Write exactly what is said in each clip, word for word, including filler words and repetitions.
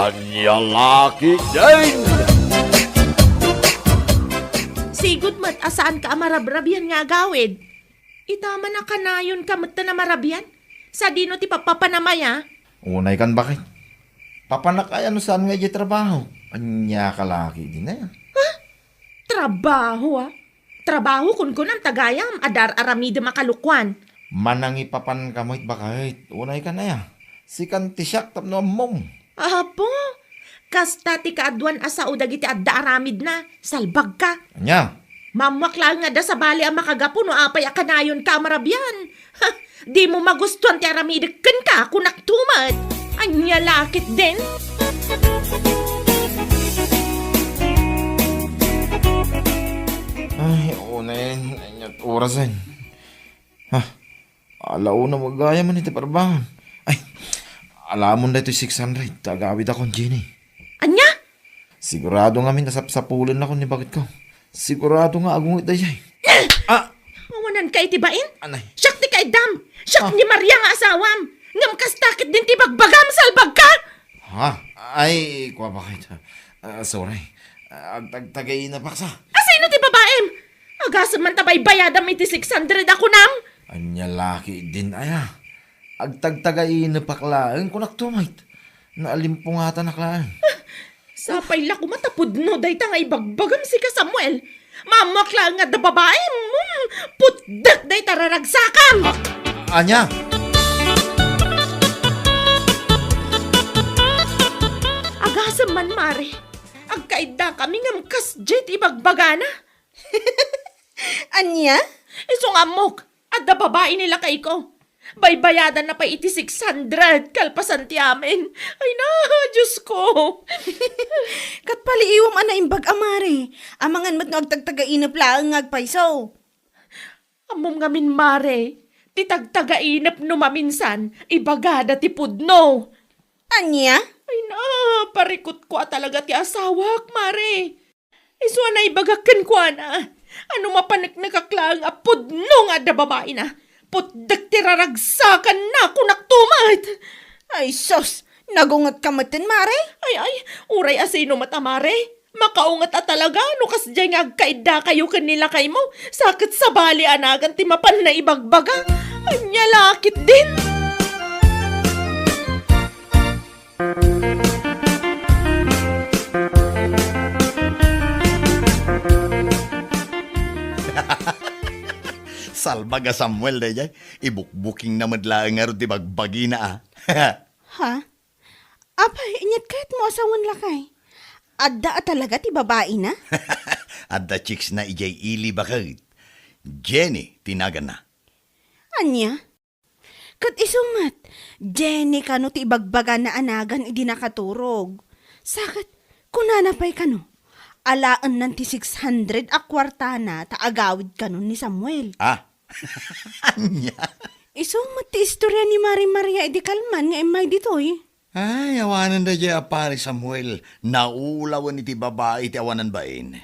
Ania la ketdin? Sigud met a saanka a marabrabian nga agawid. Ita man a kanayonka metten a marabian. Sadino ti papapanam aya? Unay kan, baket. Papanak aya no saan nga idiay trabaho. Ania ka la ketdin aya? Trabaho, a? Trabaho, kunkunam, ta gayam, adda ar-aramidem a kalukuan. Manangipapanka met, baket. Unay kan aya. Sikan ti siak tapno ammom. Apo, kasta ti kaaduan a sao dagiti adda aramidna. Salbagka. Ania? Maammoak laeng nga adda sabali a makagapu no apay a kanayonka a marabian. Ha, dimo magustuan ti aramidek kenka, kunak to met. Ania la ketdin? Ay, unay, ania ti orasen? Ha? Ala una, magayam man iti parbangan. Ay, alamon daytoy six hundred, ta agawidakon, Jenny. Ania? Sigurado ngamin a sapsapulennakon ni baketko. Sigurado nga agunget daydiay. Ah! Awananka iti bain? Anay. Siak ti kaiddam! Siak Ah. ni Maria nga asawam! Ngem kasta ketdin ti bagbagam, salbagka! Ha? Ay, kua, baket. Ah, sorry. Ah, agtagtagainapak sa. Asino ti babaim? Agasem man ta baybayadam iti six hundred a kunam? Ania la ketdin aya? Agtagtagainapak laeng, kunak to met. Naalimpungatanak laeng. Sapay la koma ta pudno dayta nga ibagbagam, sika, Samuel. Maammoak laeng nga adda babaim. Hmm, putdek dayta raragsakam. Ah, ania? Agasem man, Mare. Agkaiddakami ngem kasdiay ti ibagbagana. Ania? Isu nga ammok, adda babai ni lakayko. Baybayadanna pay iti six hundred kalpasan ti amin. Ay na, Diosko! Ket paliiwam a naimbag a, Mare. Amangan met no agtagtagainep laeng nga agpayso. Ammom ngamin, Mare, ti tagtagainep no maminsan, ibagada ti pudno. Ania? Ay na, parikutko a talaga ti asawak, Mare. Isu a naibagak kenkuana a no mapaneknekak laeng a pudno nga adda babaina, putdek ti raragsakanna, kunak to met. Ay sus, nagungetka metten, Mare? Ay, ay, uray asino met a, Mare. Makaunget a talaga no kasdiay nga agkaiddakayo ken ni lakaymo, sa ket sabali a nagan ti mapanna ibagbaga. Ania la ketdin? Salbag a Samuel daydiay, ibukbukingna met laeng ngarud ti bagbagina, a. Ha? Apay, inyat kayatmo a sawen, lakay? Adda a talaga ti babaina? Adda chicksna idiay ili, baket. Jenny ti naganna. Ania? Ket isu met, Jenny kano ti ibagbagana a nagan idi nakaturog. Sa ket, kunana pay kano, alaennan ti six hundred a kuartana ta agawid kano ni Samuel. Ah, ania? Isu met ti istoria ni Mari Maria idi kalman nga immay ditoy. Ay, awanen daydiay a Pari Samuel, naulawen iti babai ti awanan bain.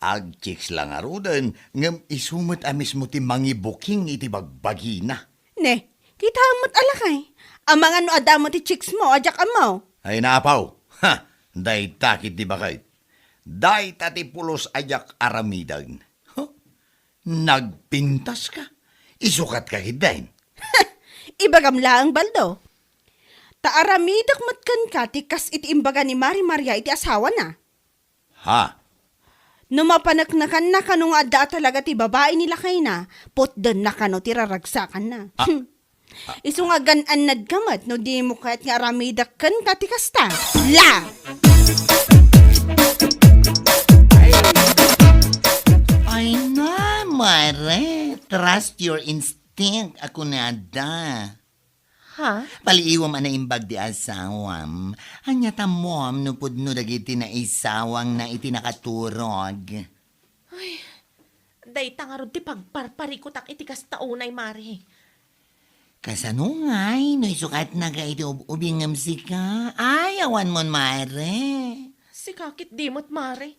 Agchicks la ngaruden, ngem isu met a mismo ti mangibuking iti bagbagina. Ne, kitaem met a lakay. Amangan no adda met ti chicksmo a diak ammo. Ay, naapaw. Ha, dayta ketdi baket. Dayta ti pulos a diak aramiden. Huh? Nagpintaska? Isukatka ketdin? Ibagam laeng, Baldo. Ta aramidek met kenka ti kas iti imbaga ni Mari Maria iti asawana. Ha? No mapaneknekanna kano nga adda a talaga ti babai ni lakayna, putdenna kano ti raragsakanna. Ah. Isu nga agan-annadka met no dimo kayat nga aramidek kenka ti kasta. La! Ay na, Mare. Trust your instinct, a kunada. Ha? Paliiwam a naimbag ti asawam. Ania ta ammom no pudno dagiti naisawangna iti nakaturog? Ay, dayta ngarud ti pagparparikutak iti kasta unay, Mare. Kasano ngay no isukatnaka iti ub-ubingem sika? Ay, awanmon, Mare. Sika ketdi met, Mare.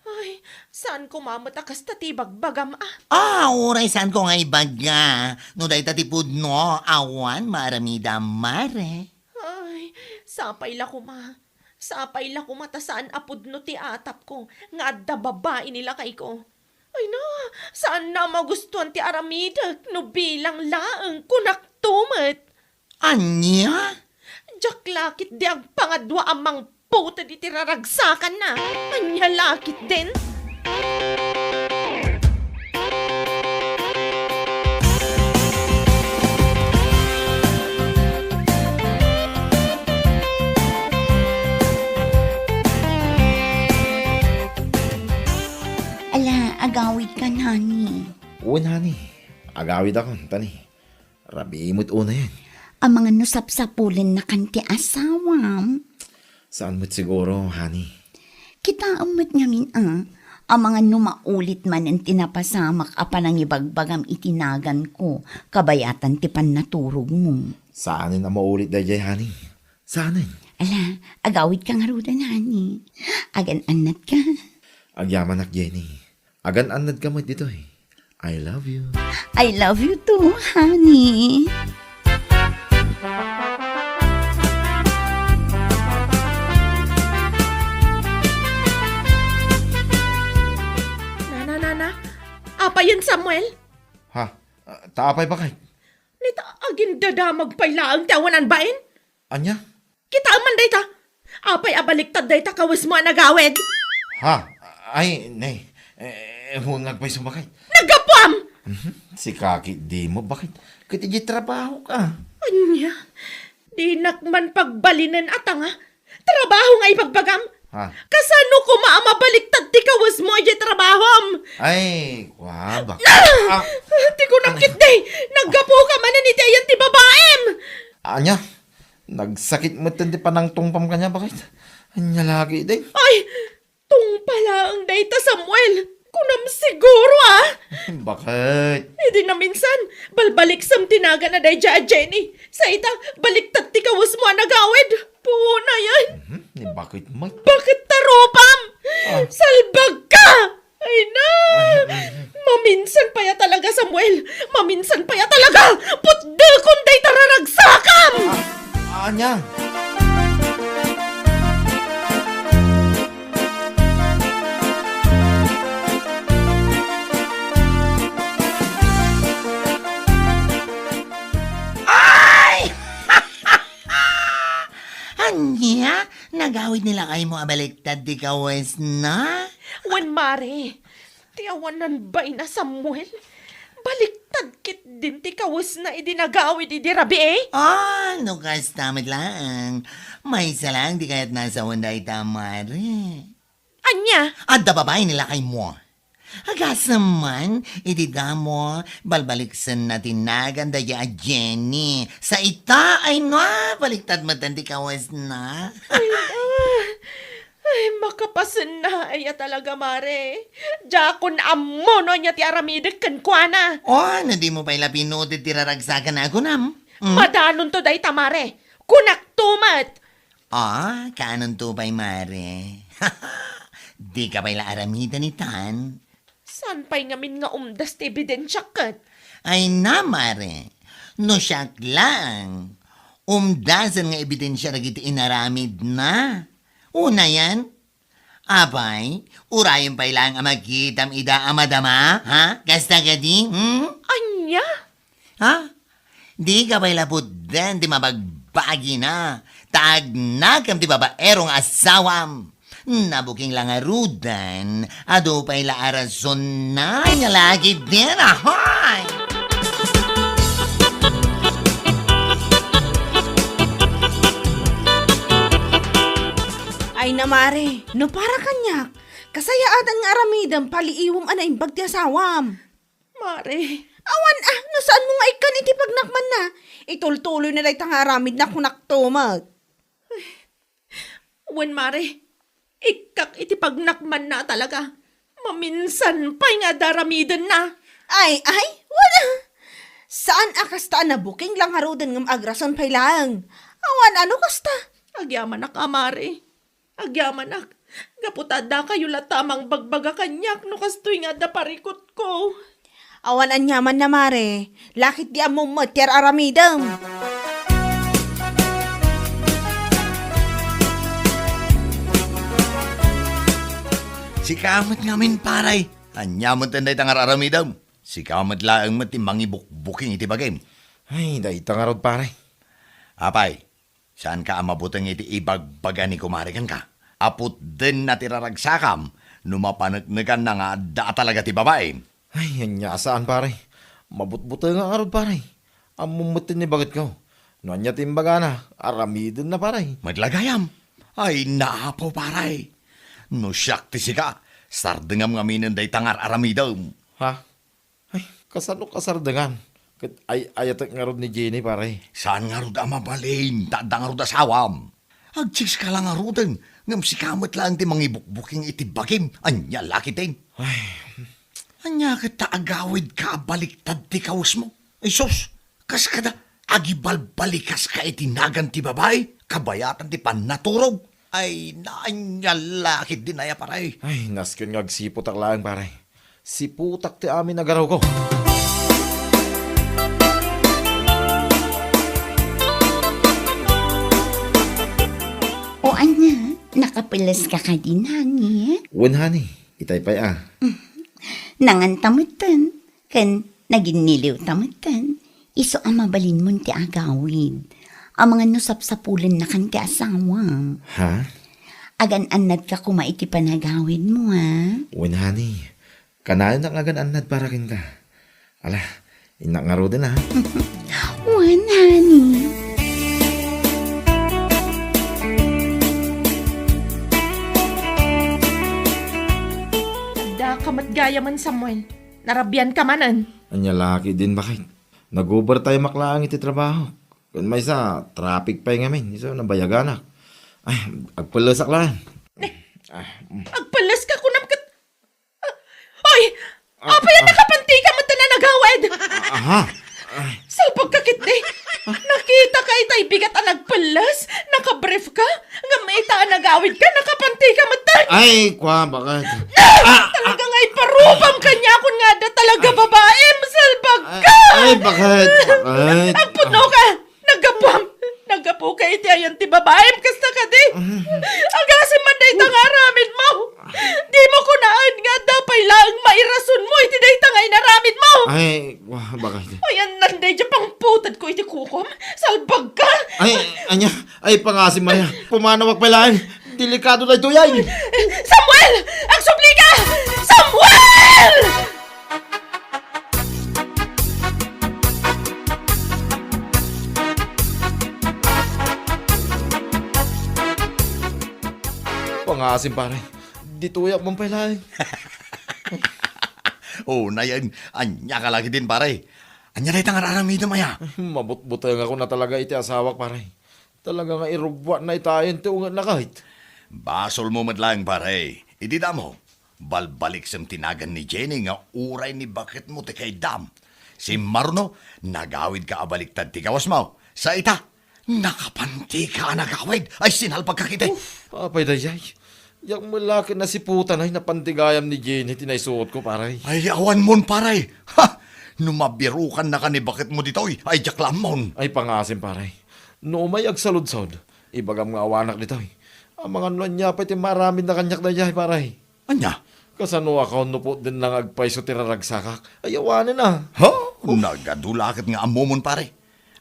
Ay, saan koma met a kasta ti ibagbagam, a? Ah, uray saanko nga ibaga. No dayta ti pudno, awan maaramidam, Mare. Ay, sapay la koma. Sapay la koma ta saan a pudno ti atapko nga adda babai ni lakayko. Ay na, saan na magustuan ti aramidek no bilang laeng kunakto met. Ania? Diak la ketdi agpangadua a mangputed iti raragsakanna. Ania la ketdin? Ala, agawidkan, honey. Wen, honey. Agawidakon, ta ni, rabii met unayen. Amangan no sapsapulennakan ti asawam. Saan met siguro, honey? Kitaem met ngamin a, amangan no maulit manen ti napasamak a panangibagbagam iti naganko kabayatan ti pannaturogmo. Saanen a maulit daydiay, honey. Saanen? Ala, agawidka ngaruden, honey. Agan-annatka. Agyamanak, Jenny. Agan-annadka met ditoy. I love you. I love you too, honey. Nana, nana. Apayen, Samuel? Ha? Ah, ta apay, baket? Nita, agindadamag pay laeng ti awanan bain? Ania? Kitaem man dayta. Apay a baliktad dayta kawesmo a nagawid? Ha? Ay, nay. Eh, wen nga agpayso, baket. Naggapuam! Mhm. Sika ketdin, baket. Ket idiay trabahoka. Ania? Dinak man pagbalinen a tanga. Trabaho nga ibagbagam? Ha? Kasano koma a mabaliktad ti kawesmo idiay trabahom? Ay, kua, baket. Ah! Ah! Ti kunak ketdi, naggapuka manen iti ayan ti babaim! Ania? Nagsakit metten ti panangtungpam kaniak, baket. Ania la ketdin? Ay, tungpa laeng dayta, Samuel. Kunam siguro, ah. Baket? Idi naminsan, balbaliksem ti nagan a daydiay a Jenny. Sa ita, baliktad ti kawesmo a nagawid. Puonayen. Mhm, ni baket met. Baket ta rupam? Ah. Salbagka! Ay na! Ay, ay, ay. Maminsan pay a talaga, Samuel! Maminsan pay a talaga! Putdekon dayta raragsakam! Ah, ania? Ay! Ania? Nagawid ni lakaymo a baliktad ti kawesna? Wen, mare. Ti awanan bain a Samuel. Baliktad ketdin ti kawesna idi nagawid idi rabii. Ah, no kasta met laeng. Maysa laeng ti kayatna a sawen dayta, mare. Ania? Adda babai ni lakaymo. Agasem man, idi damo, balbaliksenna ti nagan daydiay a Jenny. Sa ita, ay na, baliktad metten ti kawesna. Ay, ah. Ay, makapasenna aya talaga, mare. Diakon ammo no ania ti aramidek kenkuana. Oh, no dimo pay la pinuted ti raragsakan a kunam. Hmm? Madanonto dayta, mare. Kunakto met. Ah, kaanonto pay, mare? Dika pay la aramiden itan? Saan pay ngamin nga umdas ti ebidensiak ket? Ay na, mare. No siak laeng, umdasen nga ebidensia dagiti inaramidna. Unayen, apay, urayen pay laeng a makitam ida a madama, ha? Kasta kadi, hmm? Ania? Ha? Dika pay la pudden ti mabagbagina, ta agnakem ti babaero nga asawam. Nabuking la ngaruden, adu pay la a rasonna nga lagi din, ahoy! Ay na, mare, no para kaniak, kasayaatan nga aramidem, paliiwem a naimbag ti asawam. Mare. Awan a, no saanmo nga ikkan iti pagnakmanna, itultuloyna dayta nga aramidna, kunakto met. Wen, mare, ikkak iti pagnakmanna a talaga. Maminsan pay nga adda aramidenna. Ay, ay, wala. Saan a kasta a nabuking la ngaruden ngem agrason pay laeng. Awan a no kasta. Agyamanak a, mare. Agyamanak, gapu ta addakayo latta a mangbagbaga kaniak no kastoy nga adda parikutko. Awan aniamanna, mare. Lakit di ammom met ti ar-aramidem. Sika met ngamin, pare. Ania met dayta nga ar-aramidem? Sika met laeng met ti mangibukbuking iti bagim. Ay, dayta ngarud, pare. Apay, saanka a mabuteng iti ibagbaga ni kumare kenka? Aputdenna ti raragsakam no mapaneknekanna nga adda a talaga ti babaim. Ay, ania a saan, pare. Mabutbutengak ngarud, pare. Ammom met ti baketko. No ania ti imbagana, aramidenna, pare. Met la gayam. Ay, naapo, pare. No siak ti sika, sardengam ngaminen dayta nga ar-aramidem. Ha? Ay, kasano kasardengan? Ket ay-ayatek ngarud ni Jenny, pare. Saan ngarud a mabalin, ta adda ngarud asawam. Agchicks ka la ngaruden, ngem sika met laeng ti mangibukbuking iti bagim. Ania la ketdin? Ay. Ania ket ta agawidka a baliktad ti kawesmo? Ay sus, kas kada agibalbalikaska iti nagan ti babai, kabayatan ti pannaturog. Ay, naanyal la ketdin aya, pare. Ay, nasken nga agsiputak laeng, pare. Siputak ti amin a garawko. O ania, nakapeles ka kadi, honey? Wen, honey. Itay pay a. Nanganta metten, ken naginniliw ta metten. Isu a mabalinmon ti agawid. Amangan no sapsapulennakan ti asawam. Ha? Agan-annadka koma iti panagawidmo, ha? Wen, honey. Kanayon nga agan-annad para kenka. Ala, innak ngaruden, ha? Wen, honey. Adda ka met gayamen, Samuel. Narabian ka manen. Ania la ketdin, baket. Nag-overtime-ak laeng iti trabaho. Ken maysa, traffic pay ngamin. Isu, nabayaganak. Ay, agpellesak laeng. Ah, mm. Agpelles ka kunam ket, ah, oy! Ah, apay a ah. Nakapanti ka met a nagawid? Ah, aha. Ay. Salbag ka ketdi. Nakita ka itay bigat a nagpelles? Nakabrief ka? Ngem ita a nagawid ka, nakapanti ka met. Ay, kwa, baket. Ah! Ah! Talaga nga iparubam kaniakon nga adda talaga babaim, salbag ka! Ay, ay, baket, baket. Agpudno ka! Naggapuam! Naggapu ka iti ayan ti babaim, kasta kadi? Agasem man dayta nga aramidmo! Dimo kunaen nga adda pay laeng mairasonmo iti dayta nga inaramidmo! Ay, wa, baket. Ayanna daydiay pangputedko iti kukom? Salbag ka! Ay, ania? Ay, pangasim aya. Pumanawak pay laeng. Delikado daytoy ay. Samuel! Agsubli ka! Samuel! Pangasim, pare. Ditoyak man pay laeng. O, nayen, ania ka la ketdin, pare? Ania dayta nga ar-aramidem aya? Mabutbutengakon a talaga iti asawak, pare. Talaga nga irugbuatna itayen ti ungetna ket. Basolmo met laeng, pare. Idi damo, balbaliksem ti nagan ni Jenny nga uray ni baketmo ti kaiddam. Simmaruno, nagawidka a baliktad ti kawesmo. Sa ita, nakapantika a nagawid. Ay, sinalbagka ketdi. Uf, apay daydiay. Diak met la ket nasiputan ay napanti gayam ni Jenny ti naisuotko, pare. Ay, awanmon, pare. Ha! No mabirokannaka ni baketmo ditoy, ay diak la ammon. Ay, pangasim, pare. No umay agsaludsod, ibagam nga awanak ditoy. Amangan no ania pay ti maaramidna kaniak daydiay, pare. Ania? Kasano a kaon no putdenna nga agpayso ti raragsakak? Ay, awanen a. Ha? Uf. Nagadu la ket nga ammomon, pare.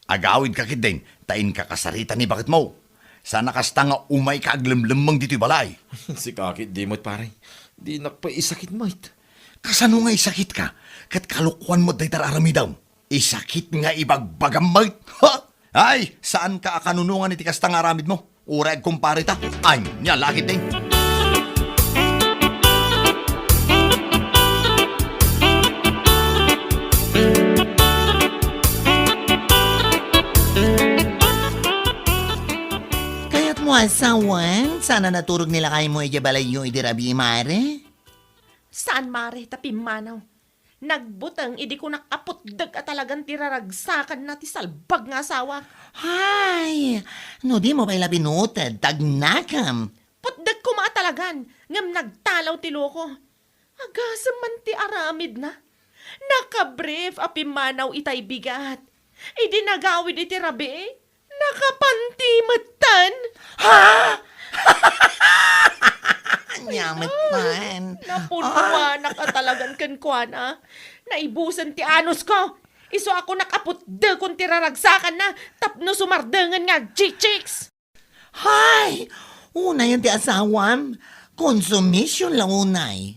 Agawidka ketdin, ta inkakasarita ni baketmo. Saan a kasta nga umayka aglemlemmeng ditoy balay. Sika ketdi met, pare. Dinak pay isakit met. Kasano nga isakitka? Ket kalokuan met dayta ar-aramidem. Isakit nga ibagbagam met. Ha? Ay, saanka a kanunongan iti kasta nga aramidmo? Uray agkumpareta. Ania la ketdin? Kayatmo a sawen, saan a naturog ni lakaymo idiay balayyo idi rabii, mare? Saan, mare, ta pimmanaw. Nagbuteng idi kunak a putdek a talagan ti raragsakanna ti salbag nga asawak. Hay! No dimo pay la binuted, tagnakam. Putdek koma a talagan, ngem nagtalaw ti loko. Agasem man ti aramidna. Nakabrief a pimmanaw itay bigat. Idi nagawid iti rabii, nakapanti metten. Ha? Ania met man. Napunuanak a talagan kenkuana. Naibusen ti anusko. Isu a kunak a putdekon ti raragsakanna tapno sumardengen nga agchichiks. Hay! Unayen ti asawam. Konsumisyon la unay.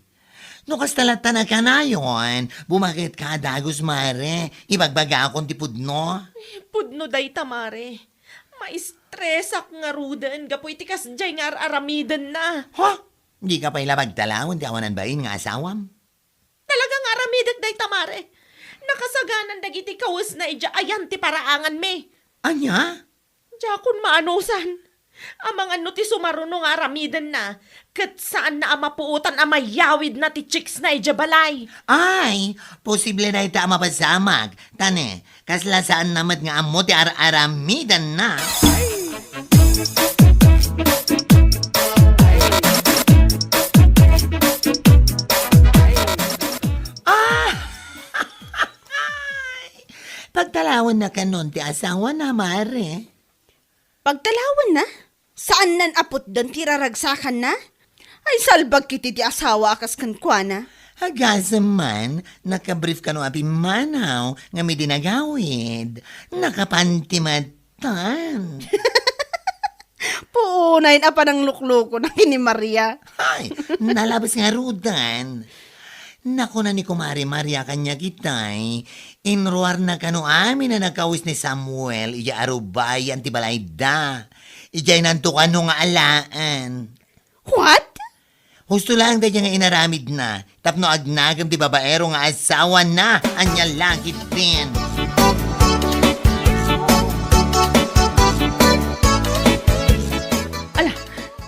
No kasta latta a kanayon, bumaket ka a dagus, mare. Ibagbagakon ti pudno. Pudno dayta, mare. Maistresak ngaruden gapu iti kasdiay nga ar-aramidenna. Ha? Dika pay la pagtalawen ti awanan bain nga asawam? Talaga nga aramidek dayta, mare. Nakasaganan dagiti kawesna idiay ayan ti paraanganmi. Ania? Diakon maanusan. Amangan no ti sumaruno nga aramidenna, ket saanna a mapuotan a mayawidna ti chicksna idiay balay. Ay, posible dayta a mapasamak. Tane, kasla saanna met nga ammo ti ar-aramidenna. Ah! Pagtalawennakanon ti asawana, mare. Pagtalawenna? Saannan a putden ti raragsakanna? Ay, salbag ketdi ti asawa a kas kenkuana. Agasem man, nakabrief kano a pimmanaw ngem idi nagawid, nakapanti met tan. Puonayen a panangluklukona ken ni Maria. Ay, nalabes ngaruden. Nakuna ni Kumare Maria kaniak itay, inruarna kano amin a nagkawes ni Samuel idiay arubayan ti balayda. Idiay nanto kano nga alaen. What? Husto laeng daydiay nga inaramidna tapno agnagem ti babaero nga asawana. Ania la ketdin. Ala,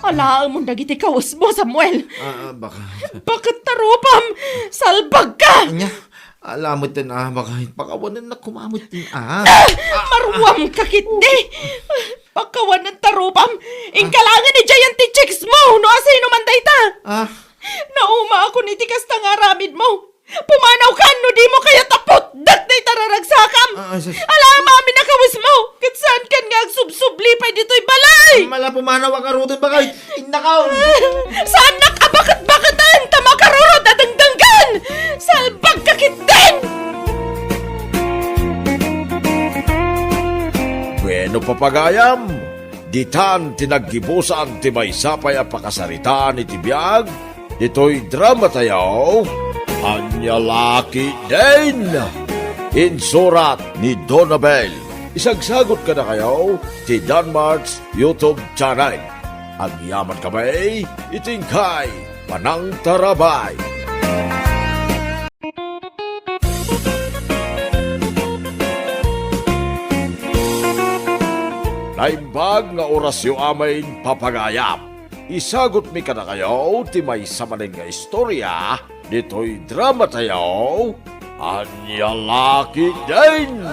alaemon dagiti kawesmo, Samuel. Ah, ah, baka. Baket tarupam! Salbagka! Ania? Ala metten a, baka pakawanennak koma metten a. Ah! Maruamka ketdi! Pakawanen tarupam! Inka laengen idiayen ti chicksmo no asino man dayta! Ah. Naumaakon iti kasta nga aramidmo! Pumanawkan no dimo kayat a putdek dayta raragsakam! Ah, ah, sus. Alaem amin a kawesmo! Ket saankan nga agsubsubli pay ditoy balay! Mala pumanawak ngaruden, baka. Innakaw! Saannak a baket-baketen ta makarurot a dengdenggen! Salbagka ketdin! Bueno, papagayam, ditan ti naggibusan ti maysa pay a pakasaritaan iti biag ditoy dramatayo, Ania la ketdin! Insurat ni Donabel. Isagsagut kadakayo ti Danmart's YouTube channel. Agyamankami iti inkay panangtarabay. Naimbag nga orasyo amin, papagayam. Isagutmi kadakayo ti maysa manen nga istoria ditoy dramatayo, Ania la ketdin!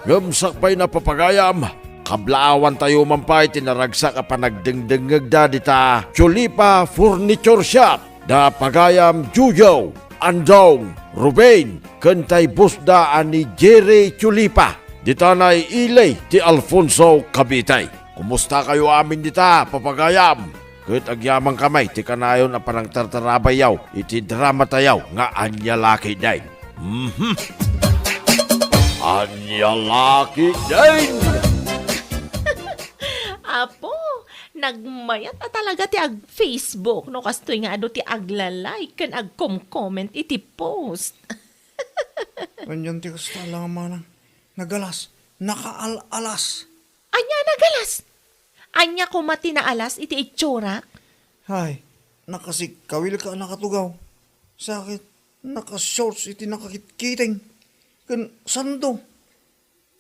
Ngem sakbayna, papagayam, kablaawantayo man pay ti naragsak a panagdengdengngegda dita Chulipa Furniture Shop, da pagayam Jojo, Andong, Ruben, ken tay bossda a ni Jerry Chulipa, dita naiili ti Alfonso, Cavite. Kumustakayo amin dita, papagayam? Ket agyamankami ti kanayon a panangtartarabayyo iti dramatayo nga Ania la ketdin. Mhm. Ania la ketdin! Apo, nagmayat a talaga ti ag-Facebook no kastoy nga adu ti agla-like ken agkom-comment iti post. Anian ti kasta, Alang Amanang? Nagalas, nakaal-alas. Ania a nagalas? Ania koma ti naalas iti itsurak? Hay, nakasigkawilka a nakatugaw. Sakit, nakashorts iti nakakitkiting. Ken sando,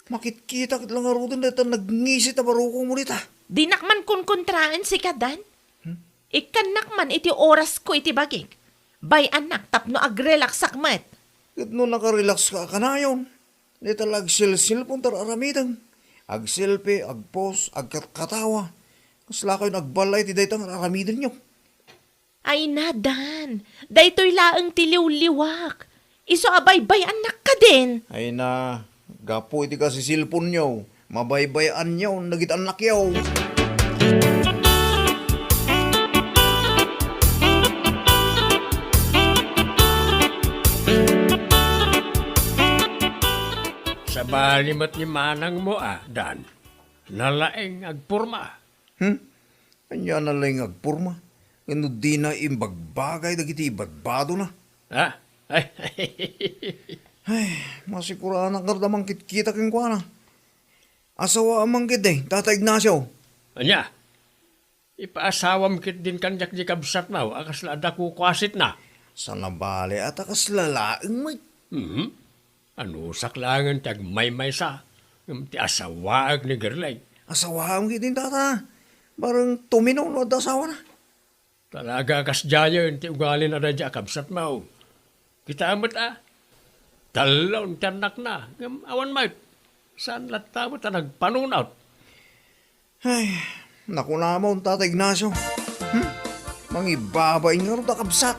makitkita ket la ngaruden dayta nagngisi ta barukongmo dita. Dinak man kunkontraen sika, Dan. Hmm? Ikkannak man iti orasko iti bagik. Bay-annak tapno agrelaksak met. Ket no nakarelakska a kanayon, dayta la agselselpon ta ar-aramidem. Agselfie, agpost, agkatkatawa. Kaslakayon agballa iti dayta nga ar-aramidenyo. Ay na, Dan, daytoy laeng ti liwliwak. Isu a baybay-annak kadin. Ay na, gapu iti kasiselponyo, mabaybay-anyon dagiti annakyo. Palimet ni manangmo a, Dan. Nalaing agpurma. Hmm? Ania nalaing agpurma? Ngem no dina imbagbagay dagiti ibadbadona. Ha? Ay, masikuranakon a mangkitkita kenkuana. Asawaam man ketdi, Tata Ignacio. Ania? Ipaasawam ketdin kaniak di kabsatmo a kasla adda kukuasitna. Saan a bale a ta kasla laeng met. Mhm. Anusak laengen ti agmaymaysa, ngem ti asawaek ni Gerlay. Asawaam ketdin, Tata. Bareng tumino no adda asawana. Talaga a kasdiayen ti ugalina daydiay a kabsatmo. Kitaem met a, tallo ti annakna, ngem awan met. Saan latta met a nagpanunot. Ay, nakunamon, Tata Ignacio. Hmm? Mangibabain ngarud a kabsat.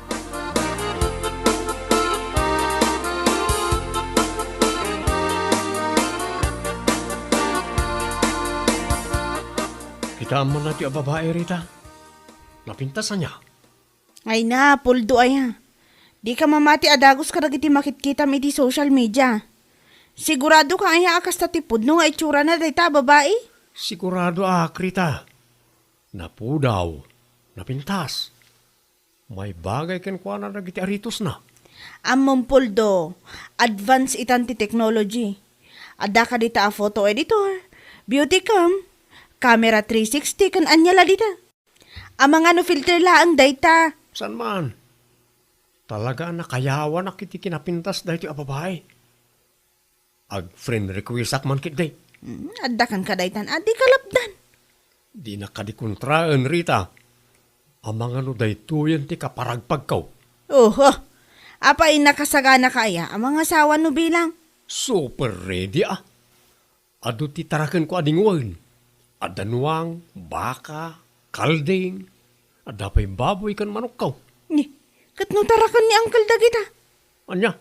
Kitaem man daytoy a babai, Rita. Napintas ania? Ay na, Puldo aya. Dika mamati a dagus kadagiti makitkitam iti social media. Siguradoka aya a kasta ti pudno nga itsurana dayta a babai? Sigurado ak, Rita. Napudaw, napintas. Maibagay kenkuana dagiti aritosna. Ammom, Puldo, advance itan ti technology. Adda kadita a photo editor, beauty cam, camera three sixty, ken ania la dita. Amangan no filter laeng dayta. Saan man? Talaga a nakayawanak iti kinapintas daytoy a babai. Ag-friend requestak man ketdi. Hmm, adda kan kadaytan a di kalapdan. Dinak kadi kontraen, Rita. Amangan no daytoyen ti kaparagpagko. Oho. Apay, nakasaganaka aya a mangasawa no bilang? Super ready a. Adu ti tarakenko a dingwen. Adda nuang, baka, kalding, adda pay baboy ken manokko. Ni, ket no taraken ni Uncle dagita? Ania?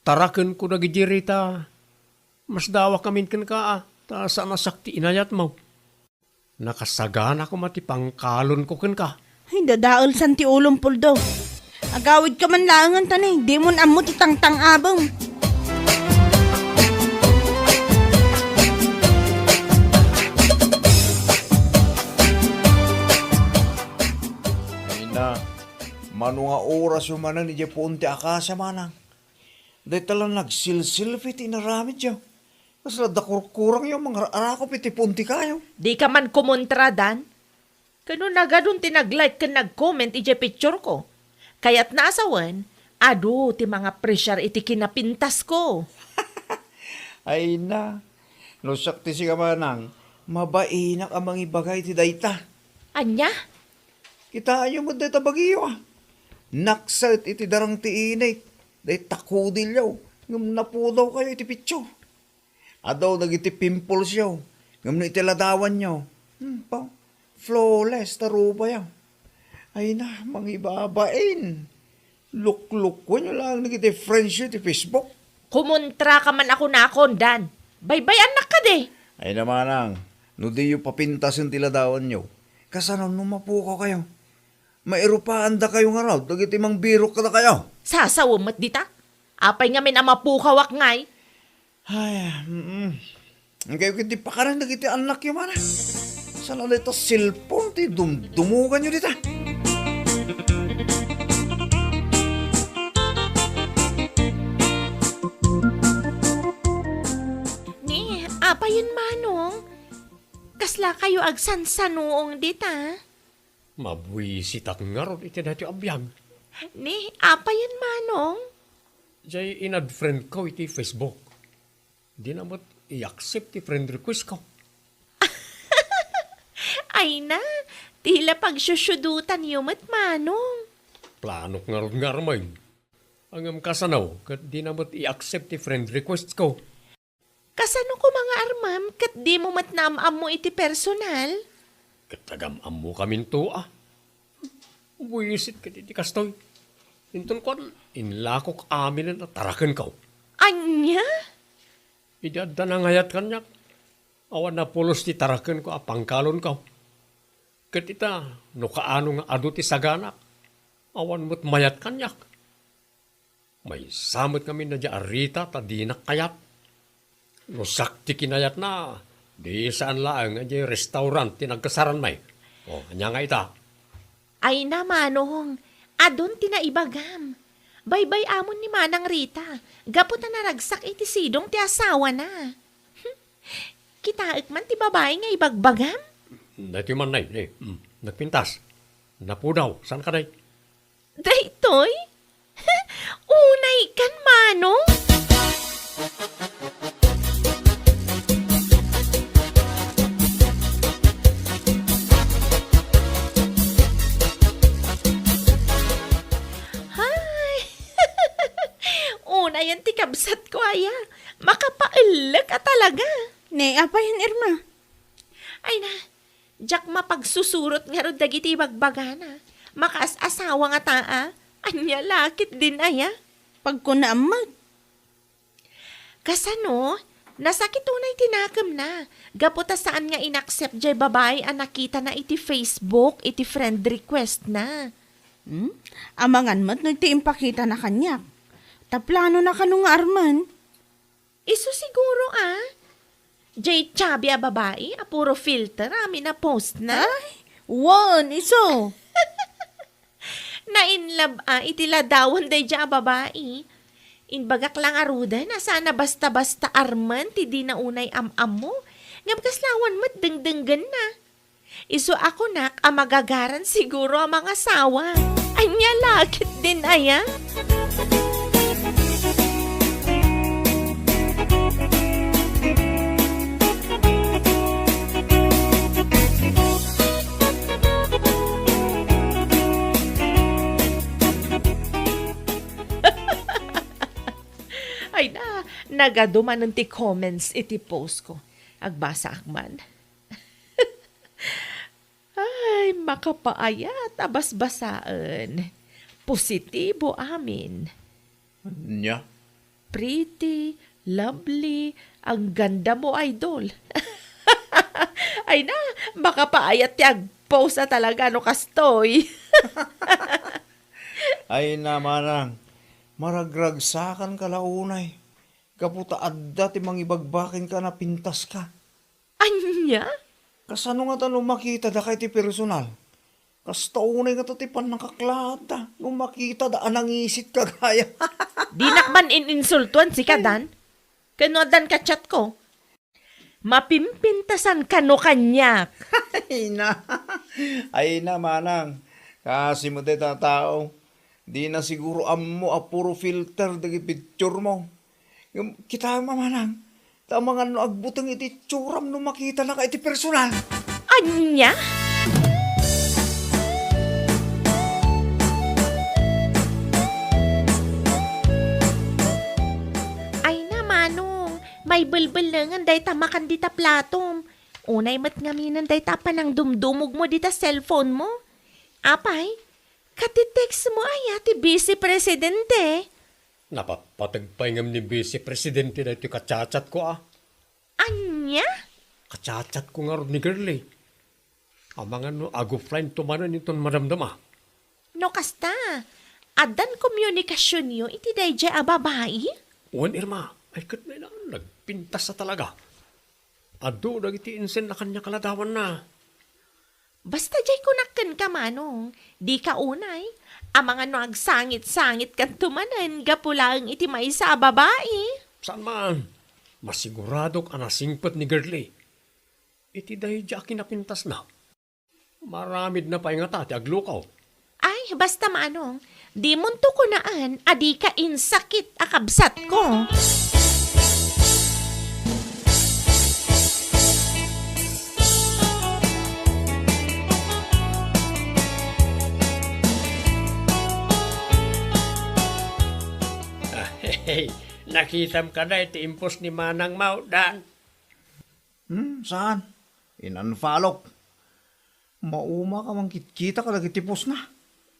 Tarakenko dagidi, Rita. Masdawak amin kenka a, ta saan a siak ti inayatmo. Nakasagana koma ti pangkalonko kenka. Ay, dadaelsan ti ulom, Puldo. Agawidka man laengen ta ni, dimon ammo ti tangtang-abem. Ay na, mano nga orasyo manen idiay puon ti akasia, manang? Dayta la nagsilsilpi ti inaramidyo. Kasla adda kurkurangyo mangar-arakop iti puon ti kayo. Dika man kumontra, Dan. Ket no nagadun ti nag-like ken nag-comment idiay picture ko, kayatna a sawen, adu ti mangapresiar iti kinapintasko. Ay na, no siak ti sika manang, mabainak a mangibagay iti dayta. Ania? Kitaenyo met dayta bagiyo a. Nakset iti darang ti init, dayta kudilyo, ngem napudawkayo iti picture. Adu dagiti pimples yo, ngem no iti ladawanyo, hmm, pa, flawless ta rupayo. Ay na, mangibabain. Luklukuenyo laeng dagiti friends yo iti Facebook. Kumontraka man a kunakon, Dan. Baybay-annak kadi. Ay na manang, no diyo papintasen ti ladawanyo, kasano no mapukawkayo? Mairupaandakayo ngarud dagiti mangbirok kadakayo. Sasawem met dita. Apay ngamin a mapukawak ngay? Ay, mm. Engkayo ketdi pakanen dagiti annakyo, mana. Saan a dayta cellphone ti dumdumuganyo dita? Ni, apayen, Manong? Kaslakayo agsansanuong dita? Mabuisitak ngarud iti daytoy a biag. Ni, apayen, Manong? Jay in-add friend ko iti Facebook. Dina met i-accept ti friend request ko. Ay na, ti la pagsusudutanyo met, Manong. Planok ngarud nga armen. Ngem kasano, ket dina met i-accept ti friend request ko. Kasano koma nga armem ket dimo met naam-ammo iti personal? Ket agam-ammokaminto a. Buisit ket iti kastoy. Inton kuan, inlakok aminen a tarakenko. Ania? Idi adda nangayat kaniak, awan a pulos ti tarakenko a pangkalonko. Ket ita, no kaano nga adu ti saganak, awan met mayat kaniak. Maysa met ngamin daydiay a Rita ta dinak kayat. No siak ti kinayatna, di saan laeng a diay restaurant ti nagkasaran, may. O, ania nga ita? Ay na, Manong, adun ti naibagam. Baybay-amon ni Manang Rita, gapu ta naragsak iti sidong ti asawana. Kitaek man ti babai nga ibagbagam? Daytoy man, nay, nay. Mm, nagpintas. Napudaw. Saan ka, nay? Daytoy? Unay kan, Manong? Hay! Unayen ti kabsatko aya. Makapaellek a talaga. Ne, apay, Irma? Ay na, diak mapagsusurot ngarud dagiti ibagbagana. Makaas-asawa ngata a. Ania la ketdin aya? Pagkunaam met. Kasano? Nasakit unay ti nakemna. Gapu ta saan nga inaccept jay babai a nakitana iti Facebook, iti friend request na. Hmm? Amangan met no ti impakitana kaniak. Ta planona kano nga armen? Isu siguro a. Jay chubby a babai a puro filter amin a post na. Ay, wen, isu. Nainlab a iti ladawan daydiay a babai. Imbagak la ngaruden a saan a basta-basta armen ti dina unay am-ammo. Ngem kasla awan met dengdenggenna. Isu a kunak a magagaran siguro a mangasawa. Ania la ketdin aya? Ay na, nagadu manen ti comments iti post ko. Agbasaak man. Ay, makapaayat a basbasaen. Positibo amin. Ania? Pretty, lovely, ang ganda mo, idol. Ay na, makapaayat ti agpost a talaga no kastoy. Ay na, manang, maragragsakan ka la unay. Gapu ta adda ti mangibagbaken ka a napintas ka. Ania? Kasano ngata no makita daka iti personal? Kasta unay ngata ti pannakaklaatta no makita da a nangisit ka gaya. Dinak man in-insultuan sika, Dan. Kano addan ka chat ko? Mapimpintasan kano kaniak. Ay na. Ay na, manang. Kasi mo deta tao. Di na siguro ammo a puro filter dagiti picture mo. Ngem, kitaem a manang, ta amangan no agbuteng iti itsuram no makitanaka iti personal. Ania? Ay na, Manong, maibelbelengen dayta makan dita platom. Unay met ngaminen dayta a panangdumdumog mo dita cellphone mo. Apay, Kati text mo aya ti Vice Presidente? Napatpateg pay ngem ni Vice Presidente daytoy ka-chat-chat ko a. Ania? Ka-chat-chat ko ngarud ni Girlie. Amangan no ag-offline to manen inton madamdama. No kasta, addan komunikasionyo iti daydiay a babai? Wen, Irma, ay ket nagpintas a talaga. Adu dagiti insenna kaniak a ladawanna. Basta diay kunak kenka, Manong, dika unay. Amangan no agsangit-sangitkanto manen gapu laeng iti maysa a babai. Saan man, masiguradok a nasingpet ni Girlie iti daydiay a kinapintasna. Maramidna pay ngata ti aglukaw. Ay, basta, Manong, dimonto kunaan a dika insakit a kabsatko. Hey, nakitam kada iti impos ni Manang Mao, Dan? Hmm, saan? In-unfollowk. Mauma ka mangkitkita kadagiti postna.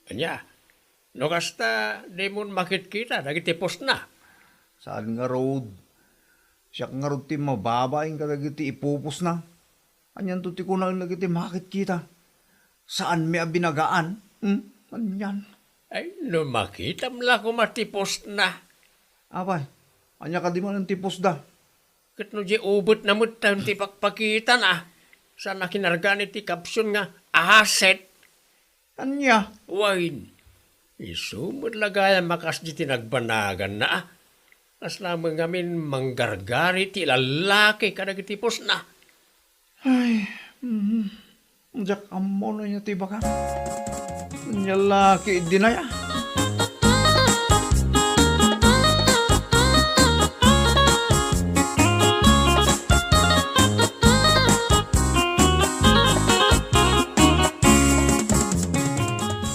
Ania? No kasta, dimon makitkita dagiti postna? Saan ngarud? Siak ngarud ti mababain kadagiti ipupostna. Anianto ti kunaen dagiti makitkita? Saanmi a binagaan? Hmm? Anian? Ay, no makitam la koma ti postna. Apay, ania kadi manen ti postda? Ket no di ubetna met tayon ti pakpakitana, saan a kinargan iti caption nga asset. Ania? Wen, isu met la gayam a kas di ti nagbanaganna, a. Kasla met ngamin manggargari ti lallaki kadagiti pusna. Ay, mm, diak ammo no ania ti ibagam. Ania la ketdin aya?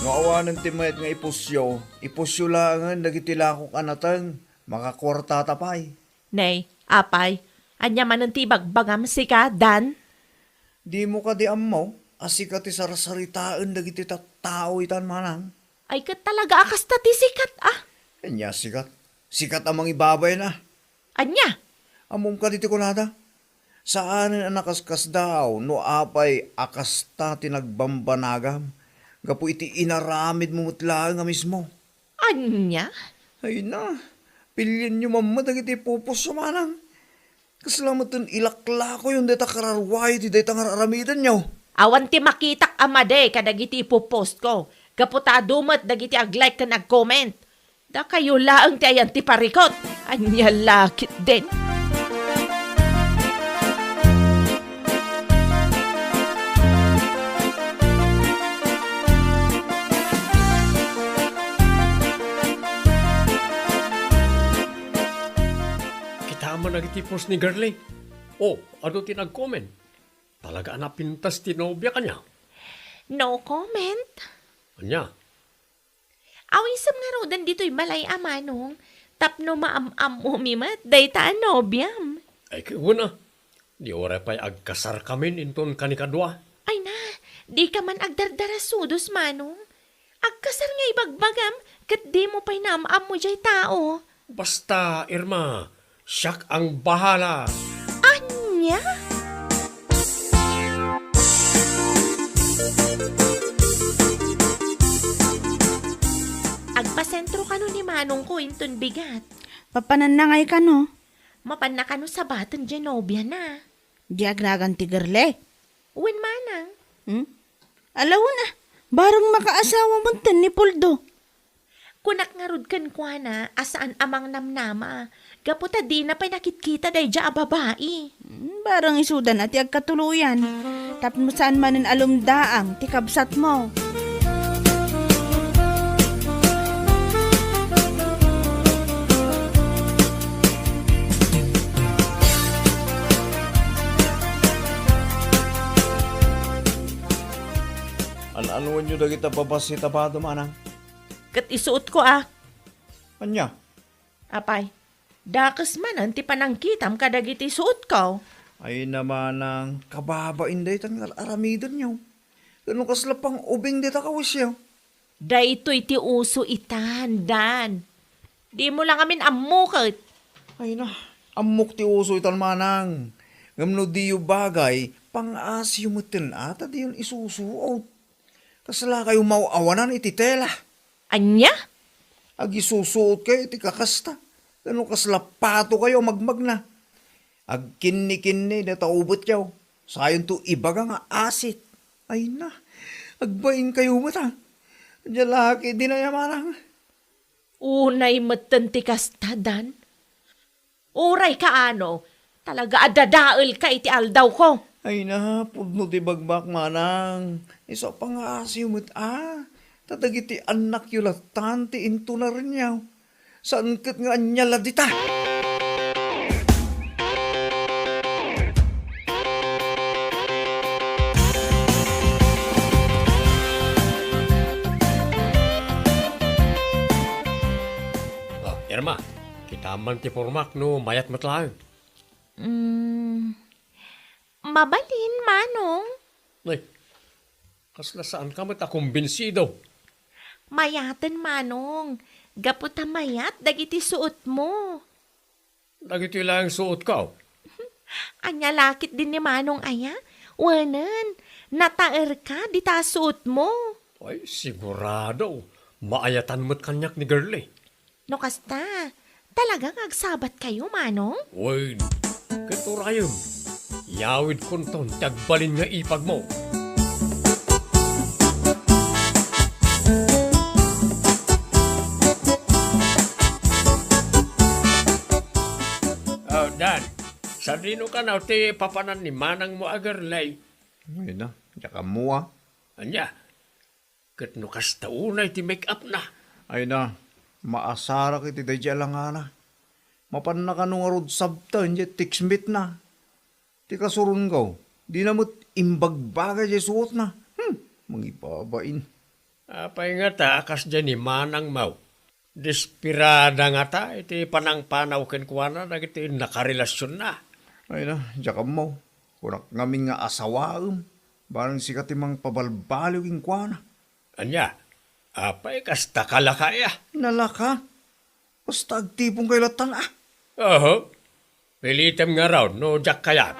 No awanen ti mayat nga ipusyo, ipusyo laengen dagiti lakok a nateng, makakuartata pay. Nay, apay, ania manen ti ibagbagam sika, Dan? Dimo kadi ammo a sika ti sarsaritaen dagiti tattao itan, manang? Ay, ket talaga a kasta ti sikat, a. Ania sikat? Sikat a mangibabayna. Ania? Ammom kadi ti kunada? Saanen a nakaskasdaaw no apay a kasta ti nagbambanagam gapu iti inaramidmo met laeng a mismo. Ania? Ay na, pilienyo man met dagiti pupusyo, manang. Kasla metten ilaklakoyon dayta kararuayo ti dayta nga ar-aramidenyo. Awan ti makitak a madi kadagiti ipupostko, gapu ta adu met dagiti ag-like ken ag-comment. Dakayo laeng ti ayan ti parikut. Ania la ketdin? Kitaem man dagiti post ni Girlie. O, adu ti nag-comment. Talaga a napintas ti nobia kaniak. No comment. Ania? Awisem ngaruden ditoy balay a manong, tapno maam-ammomi met dayta a nobiam. Ay, ket wen a, di uray pay agkasarkamin inton kanikadua. Ay na, dika man agdardarasudos, manong. Agkasar nga ibagbagam, ket dimo pay naam-ammo jay tao. Basta, Irma, siak ang bahala. Ania? Agpasentro kano ni manongko inton bigat. Papananna ngay kano? Mapanna kano sabaten jay nobiana. Di agnagan ti Girlie? Wen manang. Hmm? Ala wen a, bareng makaasawa metten ni Poldo. Kunak ngarud kenkuana a saan a mangnamnama, gapu ta dina pay nakitkita daydiay a babai. Hmm, bareng isuda na ti agkatuloyan. Tapno saan manen a lumdaang ti kabsatmo. An-anuenyo dagita babassit a bado, manang? Ket isuotko a. Ania? Apay, dakes manen ti panangkitam kadagiti suotko. Ay na manang, kababain daytan nga ar-aramidenyo. Ket no kasla pang-ubing dayta kawisyo. Daytoy ti uso itan, Dan. Dimo la ngamin ammo ket. Ay na, ammok ti uso itan manang. Ngem no diyo bagay, pang-asiyo metten a ta diyon isusuot. Kasla kayo maw-awanan iti tela. Ania? Agisusuot kayo iti kakasta. Ken no kasla pato kayo a magmagna. Agkinni-kinni dayta ubetyo. Sayonto ibaga nga asit. Ay na, agbain kayo met a. Ania la ketdin aya manang. Unay metten ti kasta, Dan. Uray kaano, talaga a dadaelka iti aldawko. Ay na, pudno ti bagbak, manang. Isu a pangngasiw met a. Ta dagiti annakyo lattan ti intunarenyo. Saan ket nga ania la dita? Ah, Irma, kitaem man ti pormak no mayat met laeng. Mm, mabalin, Manong. Ay, kasla saanka met a kumbinsido? Mayaten, Manong. Gapu ta mayat dagiti suotmo. Dagitoy laeng suotko. Ania la ketdin ni Manong aya? Wenen, nataerka dita a suotmo. Ay, sigurado. Maayatan met kaniak ni Girlie. No kasta, talaga nga agsabatkayo, Manong? Wen. Ket urayem, yawidkonton ti agbalin nga ipagmo. Oh, Dan, sadino kano ti papanan ni manangmo a girlay? Ay na, diak ammo, a. Ania? Ket no kasta unay ti make-up na? Ay na, maasarak iti daydiay a langana. Mapanna kano ngarud sabta idiay text meet na. Ti kasurongko, dina met imbagbaga diay suotna. Hmm, mangibabain. Apay ngata a kasdiay ni manangmo? Desperada ngata iti panangpanaw kenkuana dagiti nakarelasionna. Ay na, diak ammo. Kunak ngamin nga asawaem, barang sika ti mangpabalbaliw kenkuana. Ania? Apay, kasta ka laka, aya? Nalaka? Basta agtiponkayo lattan, a. Oho. Pilitem ngarud no diak kayat.